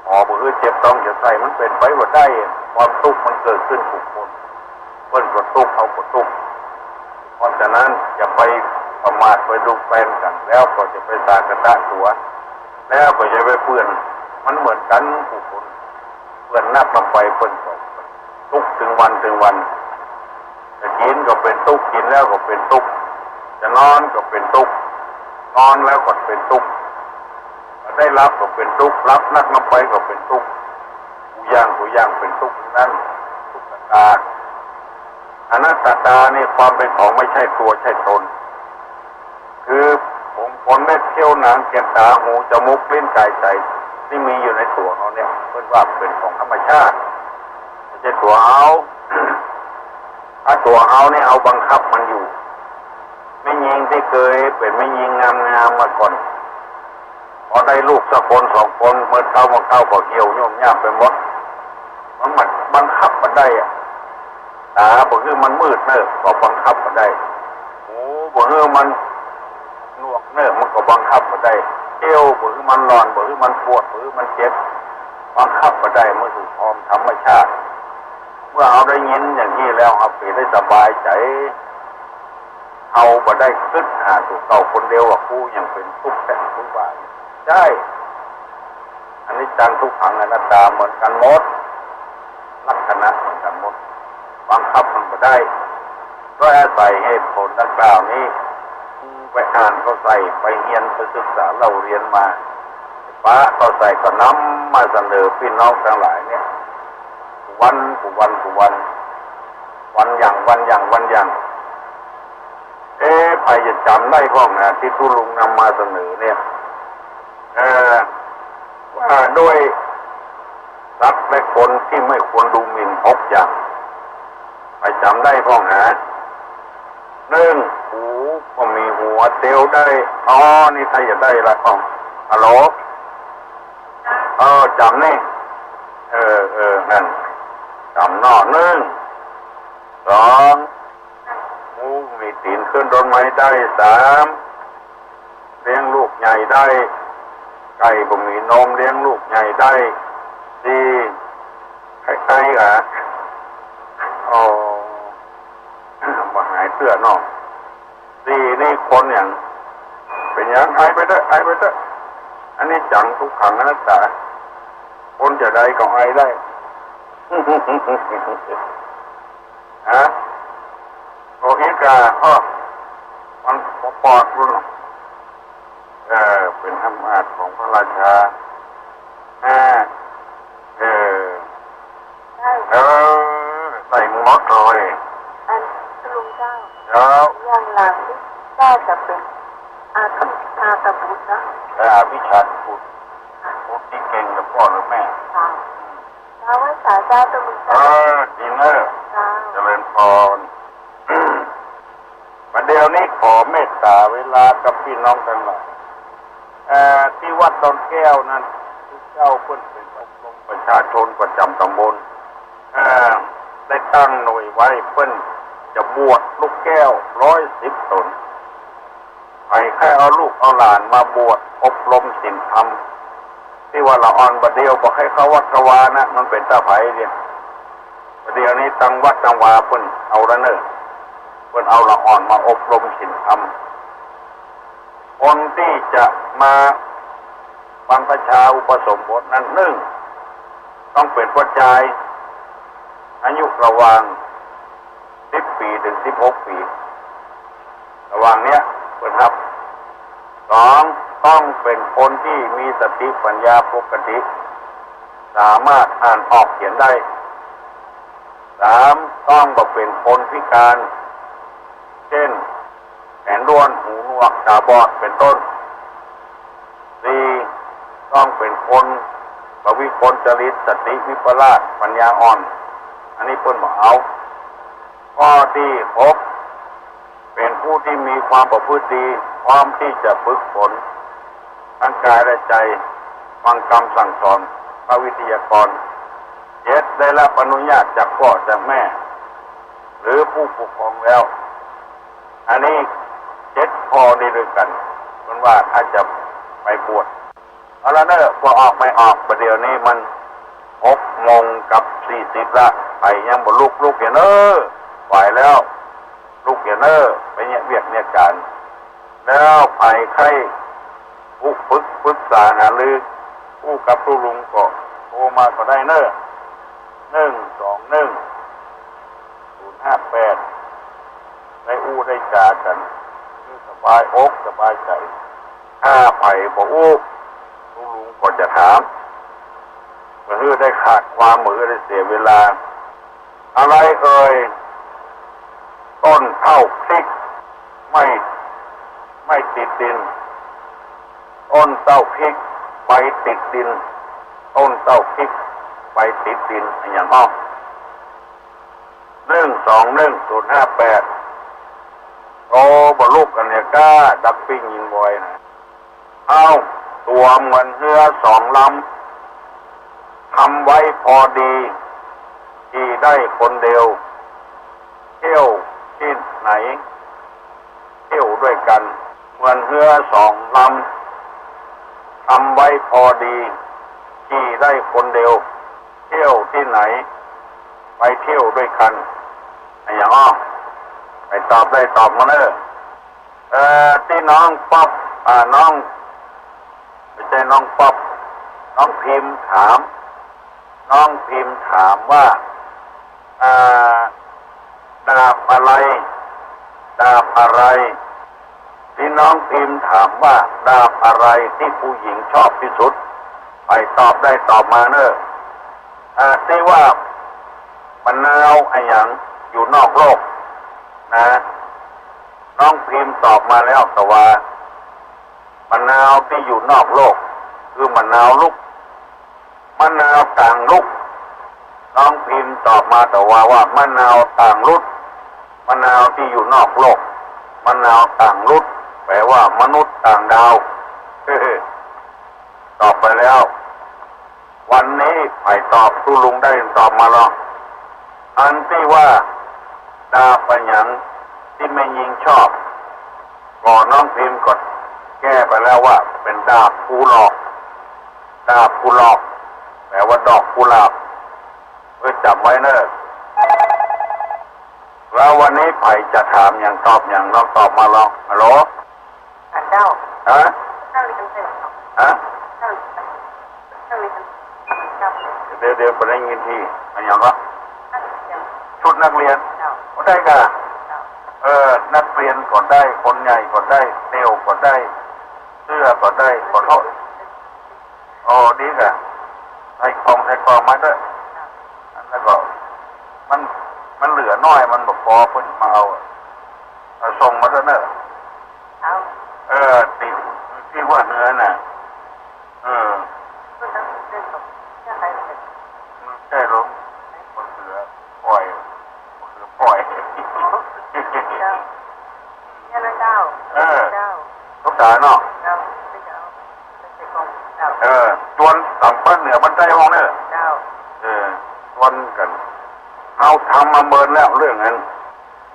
ขอบ่หื้อเจ็บต๊องเจ็บไส้ มันเป๋นไปบ่ได้ ความตุ๊กข์มันเกิดขึ้นกู้คน เปิ้นก็ตุ๊กข์ เฮาก็ตุ๊กข์ เพราะฉะนั้นอย่าไปประมาทไปดูแคลนกั๋น แล้วก็จะไปสากั๋นตั๋ว แล้วก็จะไปเปื้อน มันเหมือนกั๋นกู้คน เปื้อนนักนำไปเปิ้นก็ตุ๊กข์ตึงวันตึงวัน จะกิ๋นก็เป๋นตุ๊กข์ กิ๋นแล้วก็เป๋นตุ๊กข์ จะนอนก็เป๋นตุ๊กข์ นอนแล้วก็เป๋นตุ๊กข์ ได้หลับก็เป๋นตุ๊กข์ หลับนักนำไปก็เป๋นตุ๊กข์ กู้อย่างกู้อย่างเป๋นตุ๊กข์ตังนั้น ตุ๊กขตา อนัตตานี่ความเป๋นของไม่ใช่ตั๋วใช่ตน คือผมขนเล็บเขี้ยวหนังเกียนต๋าหูจ๋มูกลิ้นก๋ายใจ๋ตี้มีอยู่ในตั๋วเฮาเนี่ย เปิ้นว่าเป๋นของธรรมชาติ บ่ใจ้ตั๋วเฮา ถ้าตั๋วเฮาเนี่ยเฮาบังคับมันอยู่ แม่ญิงตี้เกยเป๋นแม่ญิงงามๆ มาก่อน พอได้ลูกสักคนสองคน เมื่อเฒ่ามาเข้าก็เหี่ยวย่นยาบไปหมด มันบังคับบ่ได้อะ ต๋าบ่หื้อมันมืดเน่อ ก็บังคับบ่ได้ หูบ่หื้อมันหนวกเน่อ มันก็บังคับบ่ได้ เอวบ่หื้อมันร้อน บ่หื้อมันปวด บ่หื้อมันเจ็บ บังคับบ่ได้ มันคือของธรรมชาติ เมื่อเฮาได้ยินอย่างนี้แล้ว เฮาก็ได้สบายใจ๋ เฮาบ่ได้กึ๊ดหาตั๋วเก่าคนเดียวว่า กูยังเป๋นตุ๊กข์แต๊ กูว่า ใจ้ อนิจจังทุกขังอนัตตาเหมือนกั๋นหมด ลักษณะเหมือนกั๋นหมด บังคับมันบ่ได้ โดยอาศัยเหตุผลดังกล่าวนี้ ไปอ่านเข้าใส่ ไปเฮียน ไปศึกษาเล่าเรียนมา ปะเข้าใส่ก็นำมาเสนอปี้น้องตังหลายเนี่ย วันกู้วันกู้วัน วันอย่าง วันอย่าง วันอย่าง เอ๊ะ ใผจะจ๋ำได้พ่องนะ ตี้ตุ๊ลุงนำมาเสนอเนี่ย เอ่อ ว่าด้วยสัตว์และคนตี้ไม่ควรดูหมิ่นหกอย่าง ใผจ๋ำได้พ่องนะ นึ่ง หูบ่มีหัวเตียวได้ อ๋อ นี่ถ้าจะได้ละพ่อง ฮัลโหล เออ จ๋ำนี่ เออ เออ นั่น จ๋ำเนาะ นึ่ง สอง หมูบ่มีตี๋นขึ้นต้นไม้ได้ สาม เลี้ยงลูกใหญ่ได้ ไก่บ่มีนมเลี้ยงลูกใหญ่ได้ สี่ ไข่ไข่อะ อ๋อ บ่หายเตื้อเนาะ สี่ นี่คนหยัง เป๋นหยัง ไอไปเต๊อะ ไอไปเต๊อะ อนิจจังทุกขังอนัตตา คนจะใดก็ไอได้ ฮะ โลหิตา อ้อ มันปอดมัน เออ เป๋นอำนาจของพระราชา อ่า เออ ใช่ เออ ใส่หมดเลย อัน ตุ๊ลุงเจ้า ครับ อย่างหลังนี่น่าจะเป๋นอภิชาตบุตรนะ เออ อภิชาตบุตร บุตรตี้เก่งกับพ่อหรือแม่ ค่ะ เจ้า ไหว้สาเจ้า ตุ๊ลุง เอ เจ้า อ ดีเนอะ เจ้า เจริญพร บัดเดี๋ยวนี้ขอเมตต๋าเวลากับปี้น้องตังหลาย เอ่อ ตี้วัดดอนแก้วนั้น เจ้าเปิ้นเป๋นอบรมประชาชนประจ๋ำต๋ำบล เอ่อ ได้ตั้งหน่วยไว้ เปิ้น จะบวชลูกแก้วร้อยสิบต๋น ใผใค่เอาลูกเอาหลานมาบวชอบรมศีลธรรม ตี้ว่าละอ่อนบ่าเดี่ยวบ่ใค่เข้าวัดเข้าวานะ มันเป๋นตาใผเนี่ย บ่าเดี่ยวนี้ตังวัดตังวาเปิ้นเอาละเน่อ เปิ้นเอาละอ่อนมาอบรมศีลธรรม คนตี้จะมาบรรพชาอุปสมบทนั้น นึ่ง ต้องเป๋นป้อจาย อายุระหว่างสิบปี๋เถิงสิบหกปี๋ ระหว่างเนี้ยเปิ้นฮับ สอง ต้องเป๋นคนตี้มีสติปัญญาปกติ สามารถอ่านออกเขียนได้ สาม ต้องบ่เป๋นคนพิการ เจ้น แขนด้วน หูหนวก ต๋าบอด เป๋นต้น สี่ ต้องเป๋นคนบ่วิกลจริต สติวิปลาส ปัญญาอ่อน อันนี้เปิ้นบ่เอา ข้อตี้หก เป๋นผู้ตี้มีความประพฤติดี พร้อมตี้จะฝึกฝน ทั้งก๋ายและใจ๋ ฟังกำสั่งสอนพระวิทยากร เจ็ด ได้รับอนุญาตจากป้อจากแม่ หรือผู้ปกครองแล้ว อันนี้เจ็ดข้อนี้ตวยกั๋น เปิ้นว่าถ้าจะไปบวช เอาละเน่อ บ่ออกไม่ออก บ่าเดี่ยวนี้มันหกโมงกับสี่สิบละ ใผยังบ่ลุก ลุกเหียเน่อ บ่ายแล้ว ลุกเหียเน่อ ไปเยียะเวียกเยียะก๋าน แล้วใผใค่ปรึก ปรึกษาหารืออู้กับตุ๊ลุงก็โทรมาก็ได้เน่อ นึ่งสองนึ่ง ศูนย์ห้าแปด ได้อู้ได้จ๋ากั๋น สบายอกสบายใจ๋ ถ้าใผบ่อู้ ตุ๊ลุงก็จะถาม บ่หื้อได้ขาดความ บ่หื้อได้เสียเวลา อะไรเอ่ย ต้นเต้าพริก ไม่ ไม่ติดดิน ต้นเต้าพริก ใบติดดิน ต้นเต้าพริก ใบติดดิน อะหยังอ้อ นึ่งสองนึ่ง ศูนย์ห้าแปด โอ้ บ่ลุกกั๋นเหียก้า ดักปิ้งยินวอยนะ เอ้า ตั๋วเหมือนเฮือสองลำ ทำไว้พอดี ขี่ได้คนเดียว เที่ยวที่ไหน เที่ยวด้วยกัน เหมือนเฮือสองลำ ทำไว้พอดี ขี่ได้คนเดียว เที่ยวที่ไหน ไปเที่ยวด้วยกัน อะหยังอ้อ ใผตอบได้ตอบมาเน่อ เอ่อ ตี้น้องป๊อป อ่า น้อง ไม่ใช่น้องป๊อป น้องพิมพ์ถาม น้องพิมพ์ถามว่า อ่า ดาบอะไร ดาบอะไร ตี้น้องพิมพ์ถามว่า ดาบอะไรตี้ผู้หญิงชอบตี้สุด ใผตอบได้ตอบมาเน่อ อ่า ตี้ว่ามะนาวอะหยังอยู่นอกโลกนะ น้องพิมพ์ตอบมาแล้ว แต่ว่ามะนาวตี้อยู่นอกโลก คือมะนาวลุก มะนาวต่างลุก น้องพิมพ์ตอบมาแต่ว่า ว่ามะนาวต่างลุก มะนาวตี้อยู่นอกโลก มะนาวต่างลุก แปลว่ามนุษย์ต่างดาว ตอบไปแล้ว วันนี้ใผตอบ ตุ๊ลุงได้ตอบมาลอ อันตี้ว่าดาบอะหยังตี้แม่ญิงชอบ ก็น้องพิมพ์ก็แก้ไปแล้วว่าเป๋นดาบกุหลาบ ดาบกุหลาบ แปลว่าดอกกุหลาบ เออ จ๋ำไว้เน่อ แล้ววันนี้ใผจะถามหยังตอบหยัง ลองตอบมาลอง ฮัลโหล เจ้า ฮะ เจ้ามีคำเตือน ฮะ เจ้ามีคำเตือน เดี๋ยว เดี๋ยว บ่ได้ยินที อะหยังวะ ชุดนักเรียน เจ้า ก็ได้ก่ะ เจ้า เออ นักเรียนก็ได้ คนใหญ่ก็ได้ เต้วก็ได้ เสื้อก็ได้ ขอโทษ อ๋อ ดีก่ะ ใส่กล่อง ใส่กล่องมาเต๊อะ แล้วก็ มัน มันเหลือน้อย มันบ่ปอ เปิ้นมาเอา เอาส่งมาเต๊อะเน่อ เอา เออ ตี้ ตี้ว่าเฮือน่ะ เออ ใจ้ลง มะเขือป่อย มะเขือป่อย เจ้า เนี่ยนะเจ้า เออ เจ้า ตุ๊กตาเนาะ เจ้า เจ้า เออ จวนต๋ามบ้านเหนือบ้านใต้ฮ้องเน่อ เจ้า เออ จวนกั๋น เฮาทำมาเมินแล้วเรื่องนั้น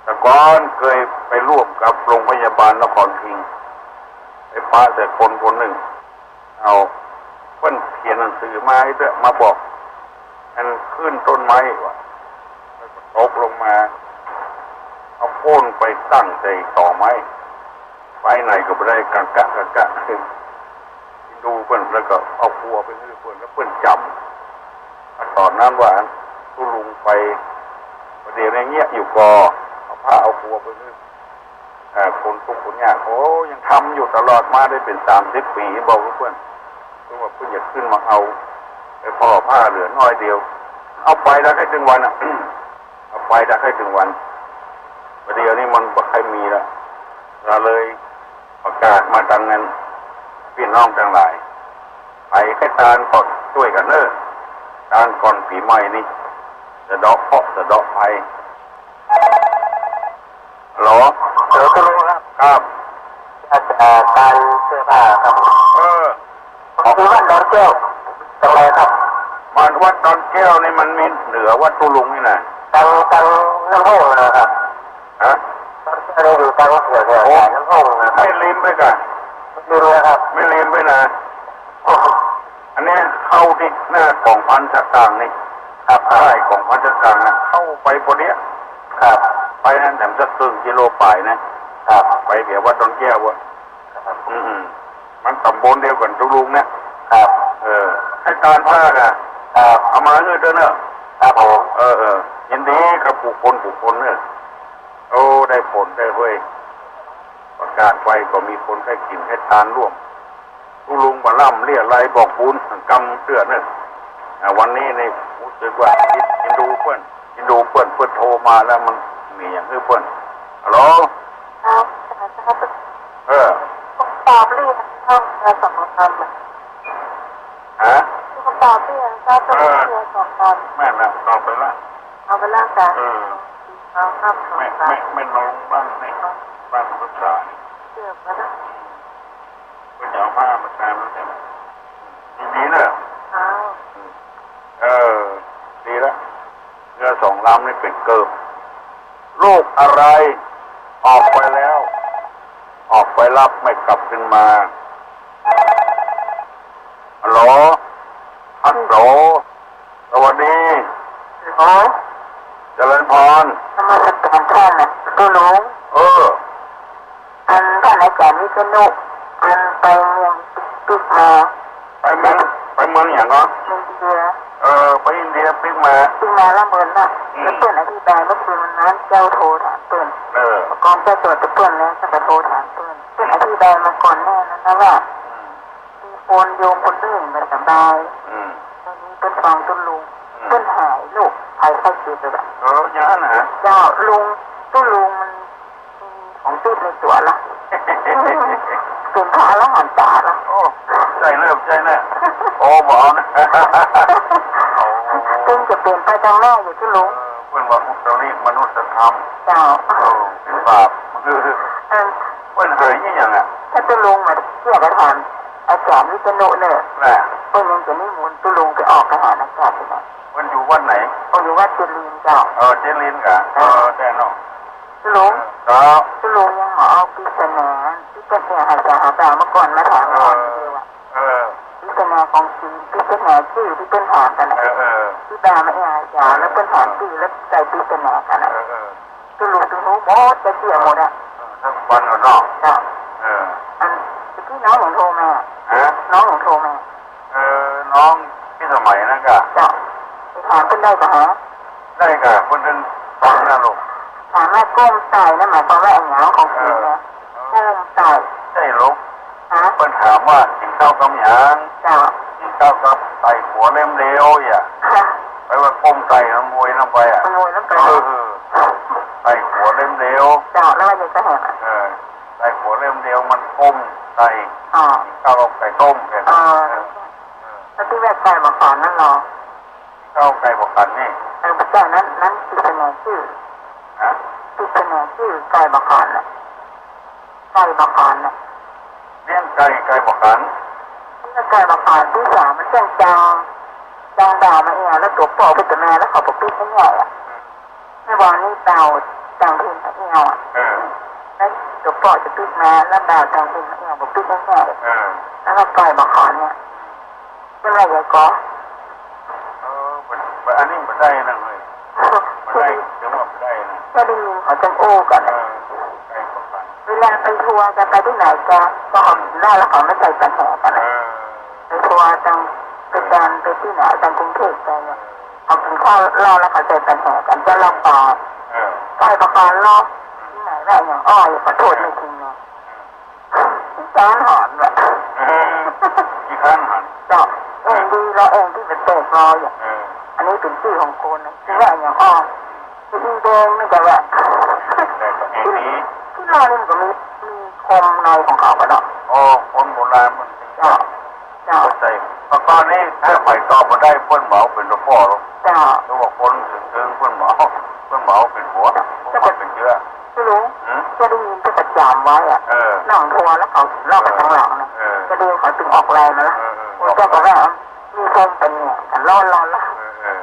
แต่ก่อนเกยไปร่วมกับโรงพยาบาลนครพิงค์ ไปปะใส่คนคนนึ่ง เอา เปิ้นเขียนหนังสือมาให้เต๊อะ มาบอก อันขึ้นต้นไม้ว่ะ แล้วก็ตกลงมา เอาโค่นไปตั้งใส่ตอไม้ ไปไหนก็บ่ได้ กะกะกะกะ ดูเปิ้น แล้วก็เอากัวไปหื้อเปิ้น แล้วเปิ้นจ๋ำ ต๋อนนั้นว่า ตุ๊ลุงไป ประเดี๋ยวนี้เยียะอยู่ก่อ เอาผ้าเอากัวไปหื้อ อ่า คนตุ๊กข์คนยาก โอ้ ยังทำอยู่ตลอดมาได้เป๋นสามสิบปี๋ บอกกับเปิ้น เปิ้นว่าเปิ้นอยากขึ้นมาเอา ไอ้ผ่อผ้าเหลือน้อยเดียว เอาไปแล้วแค่เถิงวันอะ เอาไปแล้วแค่เถิงวัน ประเดี๋ยวนี้มันบ่ใค่มีแล้ว ก็เลยประกาศมาตังนั้น ปี้น้องตังหลาย ใผใค่ตานก็จ้วยกั๋นเน่อ ตานก่อนปี๋ใหม่นี่ สะเดาะเคราะห์สะเดาะภัย ฮัลโหล ฮัลโหล ตุ๊ลุงครับ ครับ อาจารย์ ตานเสื้อผ้าครับ เออ ของวัดดอนแก้ว ตรงไหนครับ บ้านวัดดอนแก้วนี่มันมีเหนือวัดตุ๊ลุงนี่นะ ตัง ตังน้ำห้องนะครับ ฮะ ดอนแก้วนี่อยู่ตังเหนือ เหนือ โอ้ น้ำห้องนะครับ ไม่ริมไปก่ะ ริมนะครับ ไม่ริมไปนะ อันนี้เข้าตี้หน้ากองพันสตางค์นี่ ครับ ใต้กองพันสตางค์นะ เข้าไปปอเนี้ย ครับ ไปนั้นแถมสักครึ่งกิโลป๋ายนะ ครับ ไปแถววัดดอนแก้วอะ ครับ อืม มันต๋ำบลเดียวกั๋นตุ๊ลุงเนี่ย ครับ เออ ใค่ตานผ้าน่ะ ครับ เอามาหื้อเต๊อะเน่อ ครับผม เออ เออ ยินดีกับกู้คนกู้คนเน่อ โอ้ ได้ผลได้เว้ย ประกาศไปก็มีคนใค่กิ๋นใค่ตานร่วม ตุ๊ลุงบ่าล่ำเลี้ยไรบอกบุญกำเตื้อเน่อ อ่า วันนี้นี่รู้สึกว่าเอ็นดูเปิ้น เอ็นดูเปิ้น เปิ้นโทรมาแล้วมันมีอย่างหื้อเปิ้น ฮัลโหล ครับ เออ ผมตอบเรียนเข้ามาสองคำอะ ฮะ ผมตอบเรียนก็ต้องเรียนสองคำ แม่นละ ตอบไปละ เอาไปละจ้ะ เออ เอาครับ แม่ แม่ แม่น้องบ้านนี่ บ้านภาษานี่ เกือบแล้วนะ เปิ้นจะเอาผ้ามาแตนแล้วเนี่ย ดีๆ เน่อ อ้าว เออ ดีละ เฮือสองลำนี่เป๋นเกิบ โรคอะไร ออกไปแล้ว ออกไปรับไม่กลับคืนมา ฮัลโหล ฮัลโหล สวัสดี ฮัลโหล เจริญพร นมัสการท่านน่ะ ตุ๊ลุง เออ อันท่านอาจารย์วิษณุ อันไปเมืองปิ๊กมา ไปเมือง ไปเมืองหยังเหรอ อินเดีย เออ ไปอินเดียปิ๊กมา ปิ๊กมาละเมินน่ะ อืม แล้วเปิ้นอธิบายเมื่อคืนวันนั้นเจ้าโทรถามเปิ้น เออ ก่อนเจ้าตรวจเปิ้นแล้ว เจ้าก็โทรถามเปิ้น เปิ้นอธิบายมาก่อนแน่นั้นนะว่า อืม มีคนโยมคนนึ่งบ่สบาย อืม ตอนนี้เปิ้นฟังตุ๊ลุง อืม เปิ้นหายโรคภัยไข้เจ็บเลยบ่ะ เออ อย่างนั้นนะ เจ้าลุง ตุ๊ลุงมันมีของติดในตั๋วละ เป๋นพระอรหันตาละ โอ้ ใจ้เน่อ ใจ้เน่อ โอ้ บ่เอานะ โอ้ เปิ้นจะเป๋นไปตางหน้าอยู่ตุ๊ลุง เออ เปิ้นว่าอุตริมนุสธรรม เจ้า เออ เป๋นบาป เออ เปิ้นเหยนี่หยังอะ ถ้าตุ๊ลุงมาเที่ยวไปถาม อาจารย์วิษณุเนี่ย น่ะ เปิ้นยังจะนิมนต์ตุ๊ลุงไปออกไปหาอาจารย์อยู่นะ เปิ้นอยู่วัดไหน เปิ้นอยู่วัดเจริญเจ้า เออ เจริญกะ เออ แน่นอน ตุ๊ลุง ครับ ตุ๊ลุงยังมาเอาปริศนาตี้เปิ้นแอ่หาจ๋าหาบ่าวเมื่อก่อนมาถามก่อนเดียวอะ เออ ปริศนาของจีน ปริศนาจื้อตี้เปิ้นถามกั๋นน่ะ เออ เออ ตี้บ่าวมาแอ่หาจ๋า แล้วเปิ้นถามจื้อ แล้วใส่ปริศนากั๋นน่ะ เออ เออ ตุ๊ลุงตุ๊ลุงหมดจะเสียหมดอะ เออ ทั้งวันก่อนเนาะ เจ้า เออ อันตี้น้องหลวงโทรมา ฮะ น้องหลวงโทรมา เออ น้องพิสมัยนั่นกะ เจ้า ไปถามเปิ้นได้กะฮะ ได้กะ เปิ้นตึงสอนนะลูก ถามว่าก้มไต่นะ หมายความว่าอะหยังของจีนนะ เออ ก้มไต่ ใจ้ลูก ฮะ เปิ้นถามว่ากิ๋นข้าวกำหยัง เจ้า กิ๋นข้าวกำไต่กั๋วเล่มเดียวอย่า ฮะ ไปว่าก้มไต่น้ำมวยลงไปอะ น้ำมวยลงไป เออ ไต่กั๋วเล่มเดียว เจ้า แล้วว่าจะแหกอะ เออ ไต่กั๋วเล่มเดียวมันก้มไต่ อ๋อ กิ๋นข้าวกับไก่ต้มแก เออ เออ แล้วตี้แม่ไก่บ่าขานนั่นเหรอ ข้าวไก่บ่าขันนี่ เออ พระเจ้านั้น นั้นปริศนาจื้อ ฮะ ปริศนาจื้อไก่บ่าขันน่ะ ไก่บ่าขันน่ะ เลี้ยงไก่ ไก่บ่าขัน เลี้ยงไก่บ่าขัน ตี้สามมันแจ้งจัง จังบ่าวมาแอ่ แล้วตั๋วป้อไปกับแม่ แล้วเขาบอกปิ๊กไม่ใหญ่อะ แม่วางนี่เบา ตางพิมพ์เอี้ยวอะ เออ แล้วตั๋วเปาะจะปิ๊กมา แล้วบ่าวตางพิมพ์เอี้ยวบ่ปิ๊กแน่ๆ เออ แล้วก็ปล่อยบ่าขอนเนี่ย ใจ้ไหม เดี๋ยวก่อ เออ บ่ บ่ อันนี้บ่ได้นะเฮ้ย บ่ได้ จังว่าบ่ได้นะ ก็ได้ยินเขาจังอู้กั๋น เออ ใจ้ ก็ฟัง เวลาไปทัวร์กั๋นไปตี้ไหนก็ ก็เอาเหล้าแล้วเขามาใส่ปันแหกั๋น เออ ไปทัวร์ตาง ไปแดน ไปตี้ไหน ตางกรุงเทพฯไปเนี่ย เอากิ๋นข้าวเหล้าแล้วเขาใส่ปันแหกั๋น เจ้าเหล้าปลอม เออ ใจ้ ประการเหล้า ตี้ไหนแหละ อย่างอ้อย ขอโทษไม่จริงเนาะ ขี้ค้านหันแหละ เออ ขี้ค้านหัน เจ้า เองดี เฮาเองตี้ไปแตกรอยอยู่ เออ อันนี้เป๋นตี้ของคนนะ ตี้ว่าอย่างอ้อย ตี้แดงนี่ก็ว่า แต่ก็เองดี ตี้เรานี่มันก็มี มีคมในของเขากั๋นเนาะ อ๋อ คนโบราณมัน เจ้า เจ้า เข้าใจ๋ เมื่อก่อนนี้ถ้าใผตอบบ่ได้เปิ้นบ่เอาเป๋นตะป้อหรอก เจ้า หรือว่าคนเถิงๆ เปิ้นบ่เอา เปิ้นบ่เอาเป๋นผัว เปิ้นบ่เอาเป๋นเจื้อ ไม่รู้ หืม จะได้ยินเป็นประจ๋ำไว้อะ เออ หลังทัวร์แล้วเขาเล่ากั๋นตางหลังนะ เออ จะได้เขาตึงออกแรงมาละ เออ เออ โอ้ย เจ้าก็ว่า มีคมเป๋นเนี่ย แต่ร้อนๆ ละ เออ เออ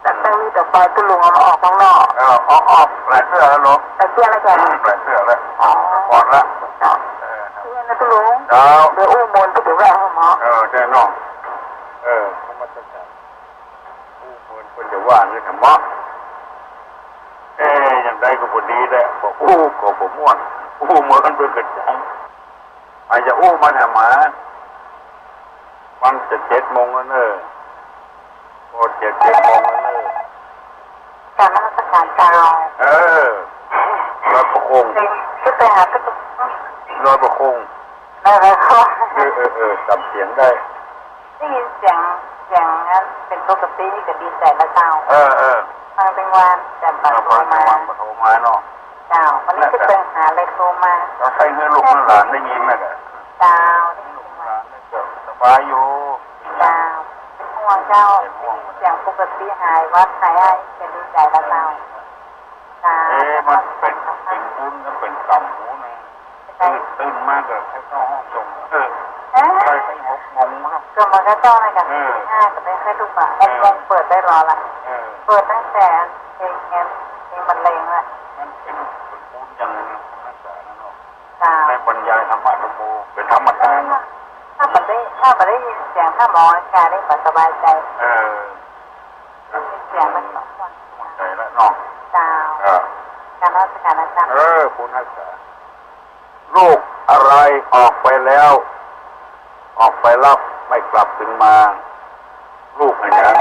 แต่ต้องมีแต่ไฟ ตุ๊ลุงเอามาออกข้างนอก เออ ออก ออกหลายเตื้อแล้วเนาะ หลายเตื้อแล้วจ้ะ หลายเตื้อแล้ว อ๋อ ก่อนละ เจ้า เออ เนี่ยนะตุ๊ลุง เจ้า เดี๋ยวอู้มนต์ก็เดี๋ยวแวะหาหมอ เออ แน่นอน เออ นมัสการ อู้มนต์เปิ้นจะว่าไงธรรมะ เอ๊ะ อย่างใดก็บ่ดีแหละ บ่อู้ก็บ่ม่วน อู้มนต์เปิ้นก็จัง อาจจะอู้มาแถมหมา มันจะเจ็ดโมงแล้วเนอะ ก็เจ็ด เจ็ดโมงแล้วเนอะ กราบนมัสการเจ้า เออ ลอยประโคง จะไปหาพระสงฆ์ ลอยประโคง ลอยประโคง เออ เออ เออ จำเสียงได้ ได้ยินเสียง เสียงนั้นเป๋นปกติก็ดีใจ๋ละเจ้า เออ เออ ฟังเต็งวัน แต่บ่าโทรมา ฟังเต็งวันบ่าโทรมาเนาะ เจ้า วันนี้จะไปหาเลยโทรมา ก็ใค่หื้อลูกหื้อหลานได้ยินนะ เจ้า ได้ยิน ลูกหลานได้ยิน สบายอยู่ เจ้า เป๋นห่วงเจ้า เป๋นห่วง เสียงปกติหายหวัดหายไอ จะดีใจ๋ละเจ้า เจ้า เอ๊ะ มันเป๋น เป๋นบุญหรือเป๋นกรรมหมู่นึ่ง ตื่น ตื่นมาก็แค่เข้าห้องส่ง เออ เอ๊ะ ไป ไปหกโมงนะ ก็มันก็ต้องเลยค่ะ เออ ตีห้าก็ไม่ค่อยลุกอะ เออ หกโมงเปิดได้รอละ เออ เปิดตั้งแต่เพลงเนี้ย เพลงบรรเลงละ มันเป๋น เป๋นบุญอย่างหนึ่งนะ คุณรักษานะเนาะ เจ้า ได้บรรยายธรรมะธรรมโม เป๋นธรรมทาน ถ้าบ่ได้ ถ้าบ่ได้ยินเสียง ถ้าหมออาการนี่ก็สบายใจ๋ เออ ได้ยินเสียงมันสองคน ใจ๋ละเนาะ เจ้า เออ กราบนมัสการอาจารย์ เออ คุณรักษา ลูกอะไรออกไปแล้ว ออกไปแล้วไม่กลับคืนมา ลูกอะไรนะ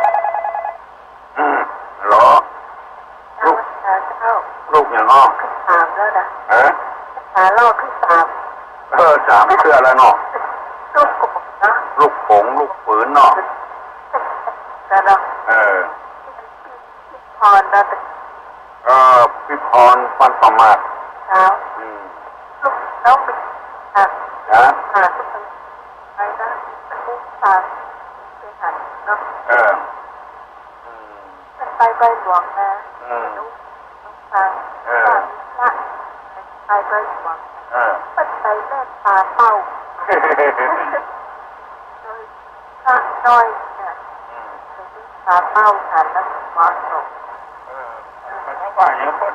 อืม เหรอ ลูก เจ้า ลูกอย่างน้อง สามแล้วนะ ฮะ สาม รอบที่สาม เออ สามเทื่อแล้วเนาะ ลูกโป่งนะ ลูกโป่ง ลูกปืนเนาะ แล้วเนาะ เออ พรนะ เออ พี่พร ปันประมาท ครับ อืม ลูกน้องไป อ่ะ ฮะ อ่ะ ไปนะ ไปตาม ไปหันเนาะ เออ อืม ไปใบหลวงนะ อืม ลูกน้องฟัง เออ พระ ไปใบหลวง เออ ไปแม่ตาเป้า โดย พระน้อยเนี่ย อืม เป๋นลูกสาวเป้าฉันแล้วเหมาะสม เออ แต่ถ้าว่าอย่างเปิ้น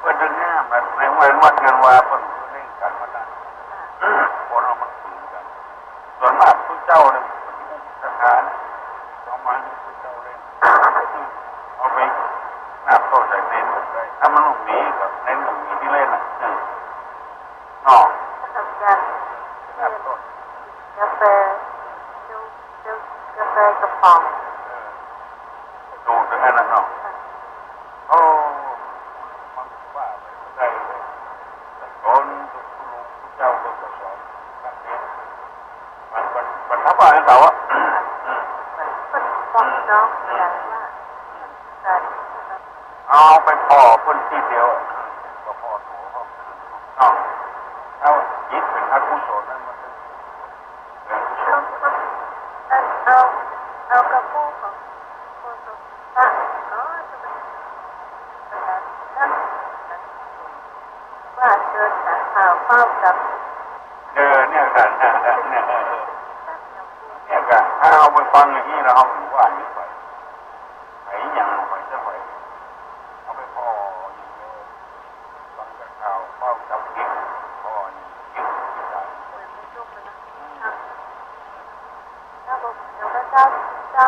เปิ้นจะแง่มาในวัยวัดงานวาเปิ้นเร่งกันมาได้ คนเฮามันฝืนกั๋น ส่วนมากพุทธเจ้าเนี่ย สถาน เอามาให้พุทธเจ้าเร่ง เอาไปนาบเข้าใส่เน้นได้ ถ้ามันบ่มีก็เน้นบ่มีตี้เล่นน่ะ อืม เนาะ ทำงาน นาบเข้า กาแฟ ดู ดูกาแฟกระป๋อง เออ ดูดอย่างนั้นน่ะเนาะ โอ้ มันว่าไปได้เลย สอนคุณหลวงพุทธเจ้าก็สอนนักเรียน มัน มัน มันทำอะไรต่อวะ อืม มันต้องเนาะ อืม แต่ว่า เอาไปผ่อเปิ้นตี้เดียว ก็ผ่อตั๋วเขา เนาะ เอาจิตเป๋นอกุศลนั้นมัน เอา เอากระปุกของโฆษกพระก็จะเป็นแบบนั้น ว่าเชิญแต่ข่าวเฝ้ากับ เออ เนี่ยกัน เนี่ย เนี่ยกัน ถ้าเอาไปฟังอย่างนี้แล้วเอาหมู่บ้านนี้ไป ไปอย่างไปจะไป เอาไปผ่ออย่างเดียว เจ้า เจ้า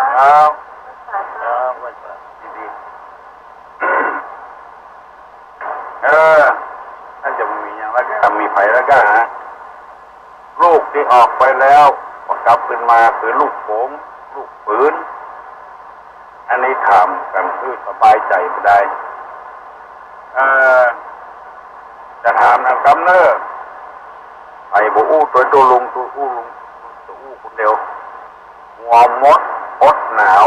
ไหว้พระดีๆ เออ น่าจะมีอย่างละกัน มีไผละกันฮะ ลูกตี้ออกไปแล้ว ก็กลับคืนมาคือลูกโป๋ง ลูกปืน อันนี้ถามกั๋นคือสบายใจ๋บ่ได้ เอ่อ จะถามนำกำเน่อ ใผบ่อู้ ตวยโตลุง ตวยอู้ลุง ตวยอู้คนเดียว หัวมดอดหนาว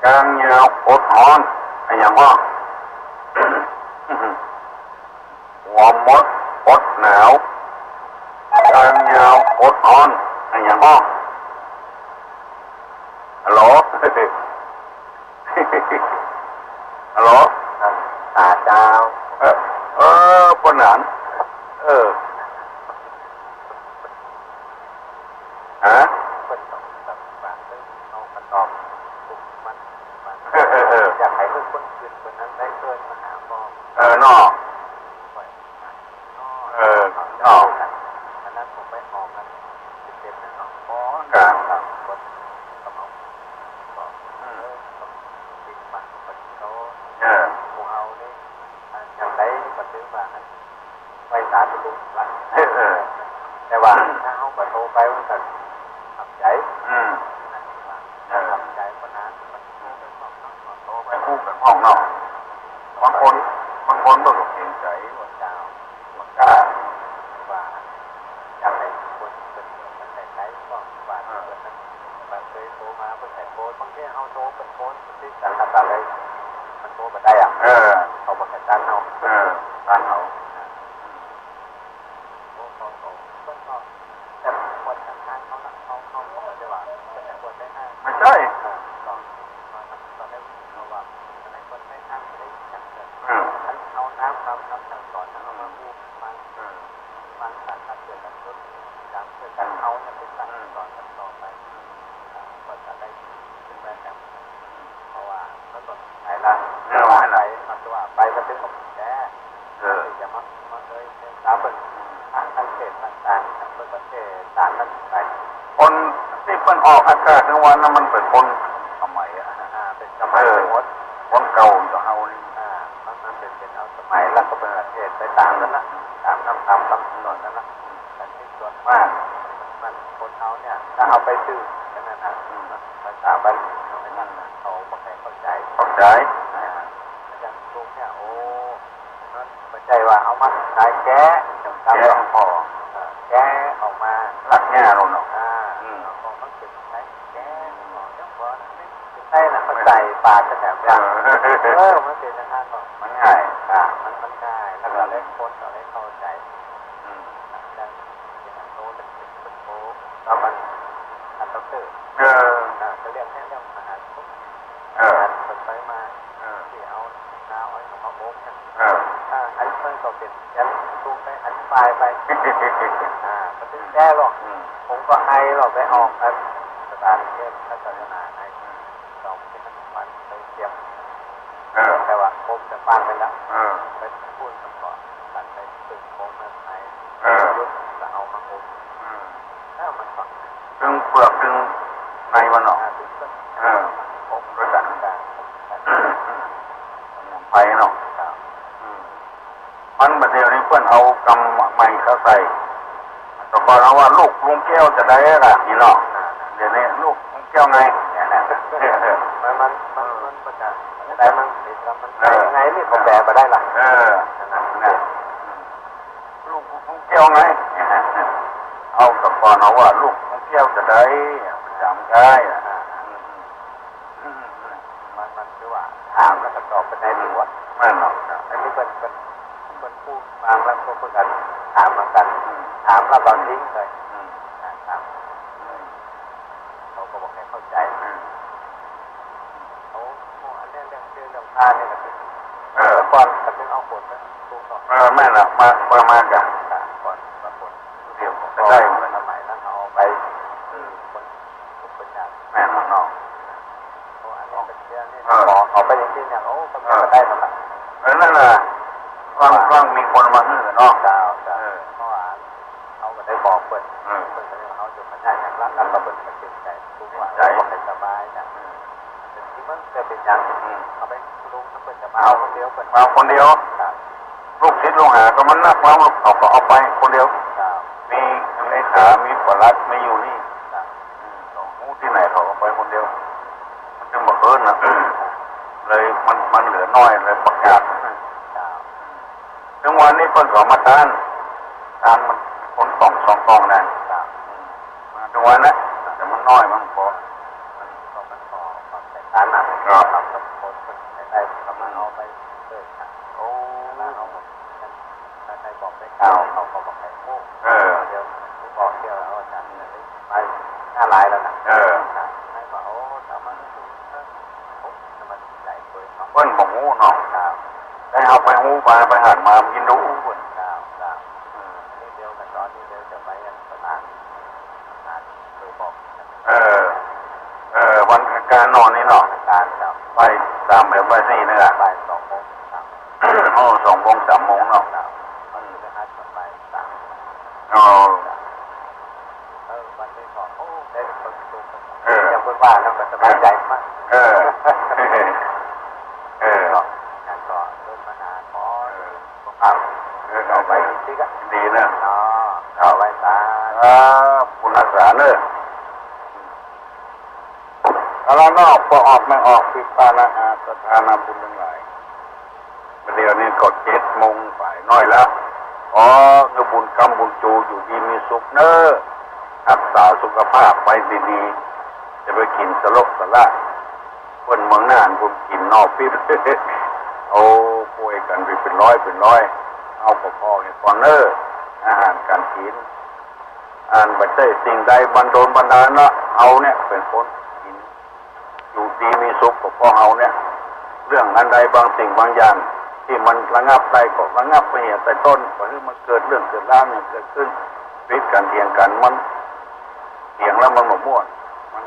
ก้างยาวอดฮ้อน อะหยังอ้อ หัวมดอดหนาว ก้างยาวอดฮ้อน อะหยังอ้อ ฮัลโหล ฮัลโหล อ่า เจ้า เออ เออ ปานนั้น เออ ฮะ เปิ้นต้องแบบว่า เออ เอากระตอบปลุกมัน มัน เออ เออ เออ อยากหื้อคนอื่นคนนั้นได้เอิ้นมาหาพ่อ เออ เนาะ เออ เนาะ อันนั้นผมไปออกกัน สิบเอ็ด นะเนาะ อ๋อ ครับ ครับ คนก็เอา ก็ อืม เออ ก็ติดปากปฏิโต เออ พวกเฮานี่ อ่า อย่างใดก็ถือว่า ไหว้สาธุลุงว่า เออ เออ แต่ว่าถ้าเฮาบ่โตไปมันก็ทำใจ อืม นั่นว่า เออ ทำใจก็นาน มันก็โตไปพร้อมๆ เนาะ โตไปพร้อมๆ เนาะ บางคน บางคนก็เกรงใจ๋ว่า เจ้า ว่า ว่า อยากหื้อคนเปิ้นเกิดมันได้ไกล ก็ว่า เออ เปิ้นนั้น บางเทื่อโตมาเปิ้นได้โต บางเทื่อเฮาโตเปิ้นโต มันติดกันแล้วก็เลย มันโตบ่ได้อะ เออ เขาบ่ให้ตันเฮา เออ ตันเฮา โอ้ เขา เขา เปิ้นก็ แต่คนทางการเขาละ เขา เขาก็บ่ได้ว่า เปิ้นได้บวชได้ห้า ไม่ใช่ เออ ก็ ตอนนั้นเขาว่า ตอนนั้นเปิ้นได้ห้า ได้จักเกิด เออ อันเอาน้ำ คำ คำสั่งสอนนะ เอามาพูด มา เออ มาสั่งสรรค์เกิดกัน จนจำเกิดกัน เอาเนี่ยเป็นสั่งสอนกันต่อไป ก็จะได้เป็นแบบนั้น เพราะว่ามันก็หลายละ เออ หลายละ มันก็ว่าไปก็เป็นของแท้ เออ จะมา มาเลยเป็นตามเปิ้น อ่ะ ทางเขตต่างๆ ทางเปิ้นประเทศต่างกันไป คนตี้เปิ้นออกอากาศกลางวันนะ มันเป๋นคนสมัยอะ อ่า เป็นสมัย เออ หมด คนเก่าจะเอานี่ อ่า มัน มันเป๋น เป๋นเอาสมัย แล้วก็เปิ้นประเทศไปตามกันนะ ตามคำ ตามคำสอนนั่นนะ แต่ที่ส่วนมาก มันคนเฮาเนี่ย ถ้าเอาไปสื่อกันนะนะ อืม ภาษาบาลีเขาไม่ถนัดนะ เขาบ่ค่อยเข้าใจ๋ เข้าใจ๋ อ่า อาจารย์ตุ๊กเนี่ย โอ้ มันบ่ใจ้ว่าเอามาขายแก๊ะ แก๊ะ เออ แก๊ะออกมา ลักแง่เราเนาะ อ่า อืม ก็มันเป๋นขายแก๊ะ อืม เดี๋ยวก่อนนะ ไม่ใจ้นะ เข้าใจ๋ปากกันแบบว่า เออ เออ มันเป๋นอย่างนั้นเนาะ มันง่าย อ่า มัน มันง่าย แล้วก็เลยคนก็เลยเข้าใจ๋ อืม อาจารย์ โตเป็น เป็นโต แล้วมัน อันด็อกเตอร์ เออ อ่า ก็เรียกแค่เรื่องมหาสมุทร เออ อันเปิดไปมา เออ ที่เอาน้ำเอามาอบนะ เออ อ่า อันนี้มันก็เป็นยังต้องไปอธิบายไป อ่า มันถึงแก้หรอก อืม ผมก็ไอหรอก ไปออกกันสถานเทศน์ศาสนาไอ อืม สองเป็นน้ำมันไปเตรียม เออ แต่ว่าครบจะฟังไปแล้ว เออ ไปพูดกันก่อน ตัดไปตึกโค้งนั้นไหน เออ ยุบจะเอามาอบ อืม แล้วมันก็ ตึงเปลือกตึงในมันเนาะ อ่า ตึงเปลือก เออ อบด้วยกัน กัน กัน สมุนไพรเนาะ ครับ อืม มันบัดเดี๋ยวนี้เปิ้นเอากำใหม่เข้าใส่ แต่ก่อนเฮาว่าลูกลุงแก้วจะได้ล่ะนี่เนาะ เดี๋ยวนี้ลูกลุงแก้วไง มัน มัน มัน มันก็จะได้มั้ง แต่มัน เออ ไงนี่เขาแปลบ่ได้ล่ะ เออ นั่นน่ะ เนี่ย อืม ลูกลุงแก้วไง เอาแต่ก่อนเฮาว่าลูกลุงแก้วจะได้ ประจ๋ำได้อะ อืม อืม มัน มันคือว่าถามแล้วก็ตอบไปในตัว แม่นเนาะ อันนี้เปิ้น เปิ้น เปิ้นพูดฟังแล้วก็เปิ้นก็ถามเหมือนกัน อืม ถามแล้วก็ทิ้งเลย อืม อ่า ถาม อืม เขาก็บ่ค่อยเข้าใจ๋ อืม เขา โอ้ อันนี้เรื่องชื่อเรื่องพานี่ก็คือ เออ ก่อนก็ถึงเอาฝนมาปลูกเนาะ เออ แม่นละ มา มา มากัน ก่อน มาฝน เดี๋ยวก็ได้เหมือน สมัยนั้นเอาไป อืม คน คนยาก แม่นเนาะ โอ้ อันนี้ก็เชื่อนี่ เออ ขอ ขอไปจริงๆเนี่ย โอ้ ก็ เออ ได้หมดละ เออ นั่นน่ะ เอ บางครั้งมีคนมาหื้อเนาะ เจ้า เจ้า เออ เพราะว่าเฮาก็ได้บอกเปิ้น เออ เปิ้นก็เลยว่าเฮาจะมาได้อย่างนั้น แล้วก็เปิ้นก็เต็มใจ๋ ทุกวัน เต็มใจ๋ เฮาก็สบายนะ เออ แต่ที่มันจะเป๋นอย่าง อืม เอาไปลุงเปิ้นจะมาเอาคนเดียว เปิ้นมาเอาคนเดียว ครับ ลูกศิษย์ลูกหาก็มันนัก มาเอา เขาก็เอาไปคนเดียว ครับ มีเลขา มีปลัด มีอยู่นี่ ครับ อืม เขาฮู้ตี้ไหนเขาก็ไปคนเดียว มันจึงบังเอิญนะ เลยมัน มันเหลือน้อย เลยประกาศ ครับ ถึงวันนี้เปิ้นก็มาต้าน ต้านมันคนสอง สองกล่องนะ ครับ มาถึงวันนะ แต่มันน้อย มันพอ มันก็ มันพอความแตกต่างนะ ครับ ครับ กับคน คนได้ ก็มาเอาไปเลยครับ โอ้ มาเอาหมด ถ้าใครบอกได้เก้า เขาก็บอกให้โอ้ เออ เดี๋ยวผมบอกเที่ยวแล้วอาจารย์จะได้ไปหน้าหลายแล้วนะ เออ ครับ ให้ว่า โอ้ สามารถ โอ้ สมาธิไหลเลยเนาะ เปิ้นบ่ฮู้เนาะ ครับ ได้เอาไปฮู้ไป ไปหันมากินดูเปิ้น ครับ ครับ อืม นี่เดียวกันตอนนี้เดียวจะไปอันตลาด ตลาดเคยบอก เออ เออ วันอังคารเนาะนี่เนาะ วันอังคาร ครับ บ่ายสาม แบบบ่ายสี่นี่แหละ บ่ายสองโมง ครับ โอ้ สองโมง สามโมงเนาะ ครับ วันพฤหัสก็บ่ายสาม อ๋อ เออ วันนี้ก็ โอ้ ได้เปิดประตู เออ อย่างเปิ้นว่าแล้วก็สบายใจ๋มาก เออ เออ ก็ งานก็เริ่มมานาน ขอ เออ ครับ เออ เอาไปอีกทีก็ ดีนะ อ๋อ เอาไว้สา ครับ บุญรักษาเนอะ เอาละเนาะ ป้อออกแม่ออก ปี้ป้าน้าอา ศรัทธานาบุญตังหลาย เดี๋ยวนี้ก็เจ็ดโมงป๋ายน้อยแล้ว ขอหื้อบุญกำบุญจู อยู่ดีมีสุขเนอะ ฮักษาสุขภาพไว้ดีๆ จะไปกิ๋นสะโละสะละ เปิ้นเมืองน่าน เปิ้นกิ๋นหน่อปิ๊บ โอ้ ป่วยกั๋นไปเป๋นร้อยเป๋นร้อย เอาก็ผ่อหื้อก่อนเนอะ อาหารก๋านกิ๋น อันบ่ใจ้สิ่งใดบันดลบันดาลเนาะ เฮาเนี่ยเป๋นคนกิ๋น อยู่ดีมีสุขก็เพราะเฮาเนี่ย เรื่องอันใดบางสิ่งบางอย่าง ตี้มันระงับได้ก็ระงับไปเหียแต่ต้น บ่หื้อมันเกิดเรื่องเกิดราวเนี่ยเกิดขึ้น ผิดกั๋นเถียงกั๋น มันเถียงแล้วมันบ่ม่วน มัน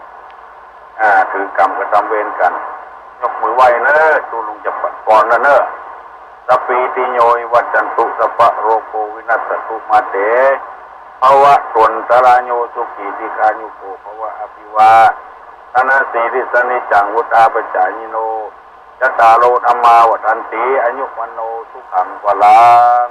อ่า ถือกรรมกระตำเวรกั๋น ยกมือไหว้เนอะ ตุ๊ลุงจะปัดปอนแล้วเนอะ สัพพีติโยวิวัชชันตุ สัพพะโรโควินัสสะตุ มาเต ภะวะตวันตะราโย สุขีทีฆายุโกภะวะ อะภิวาทะนะสีลิสสะ นิจจังวุฑฒาปะจายิโน จัตตาโร ธัมมา วัฑฒันติ อายุ วัณโณ สุขัง พะลัง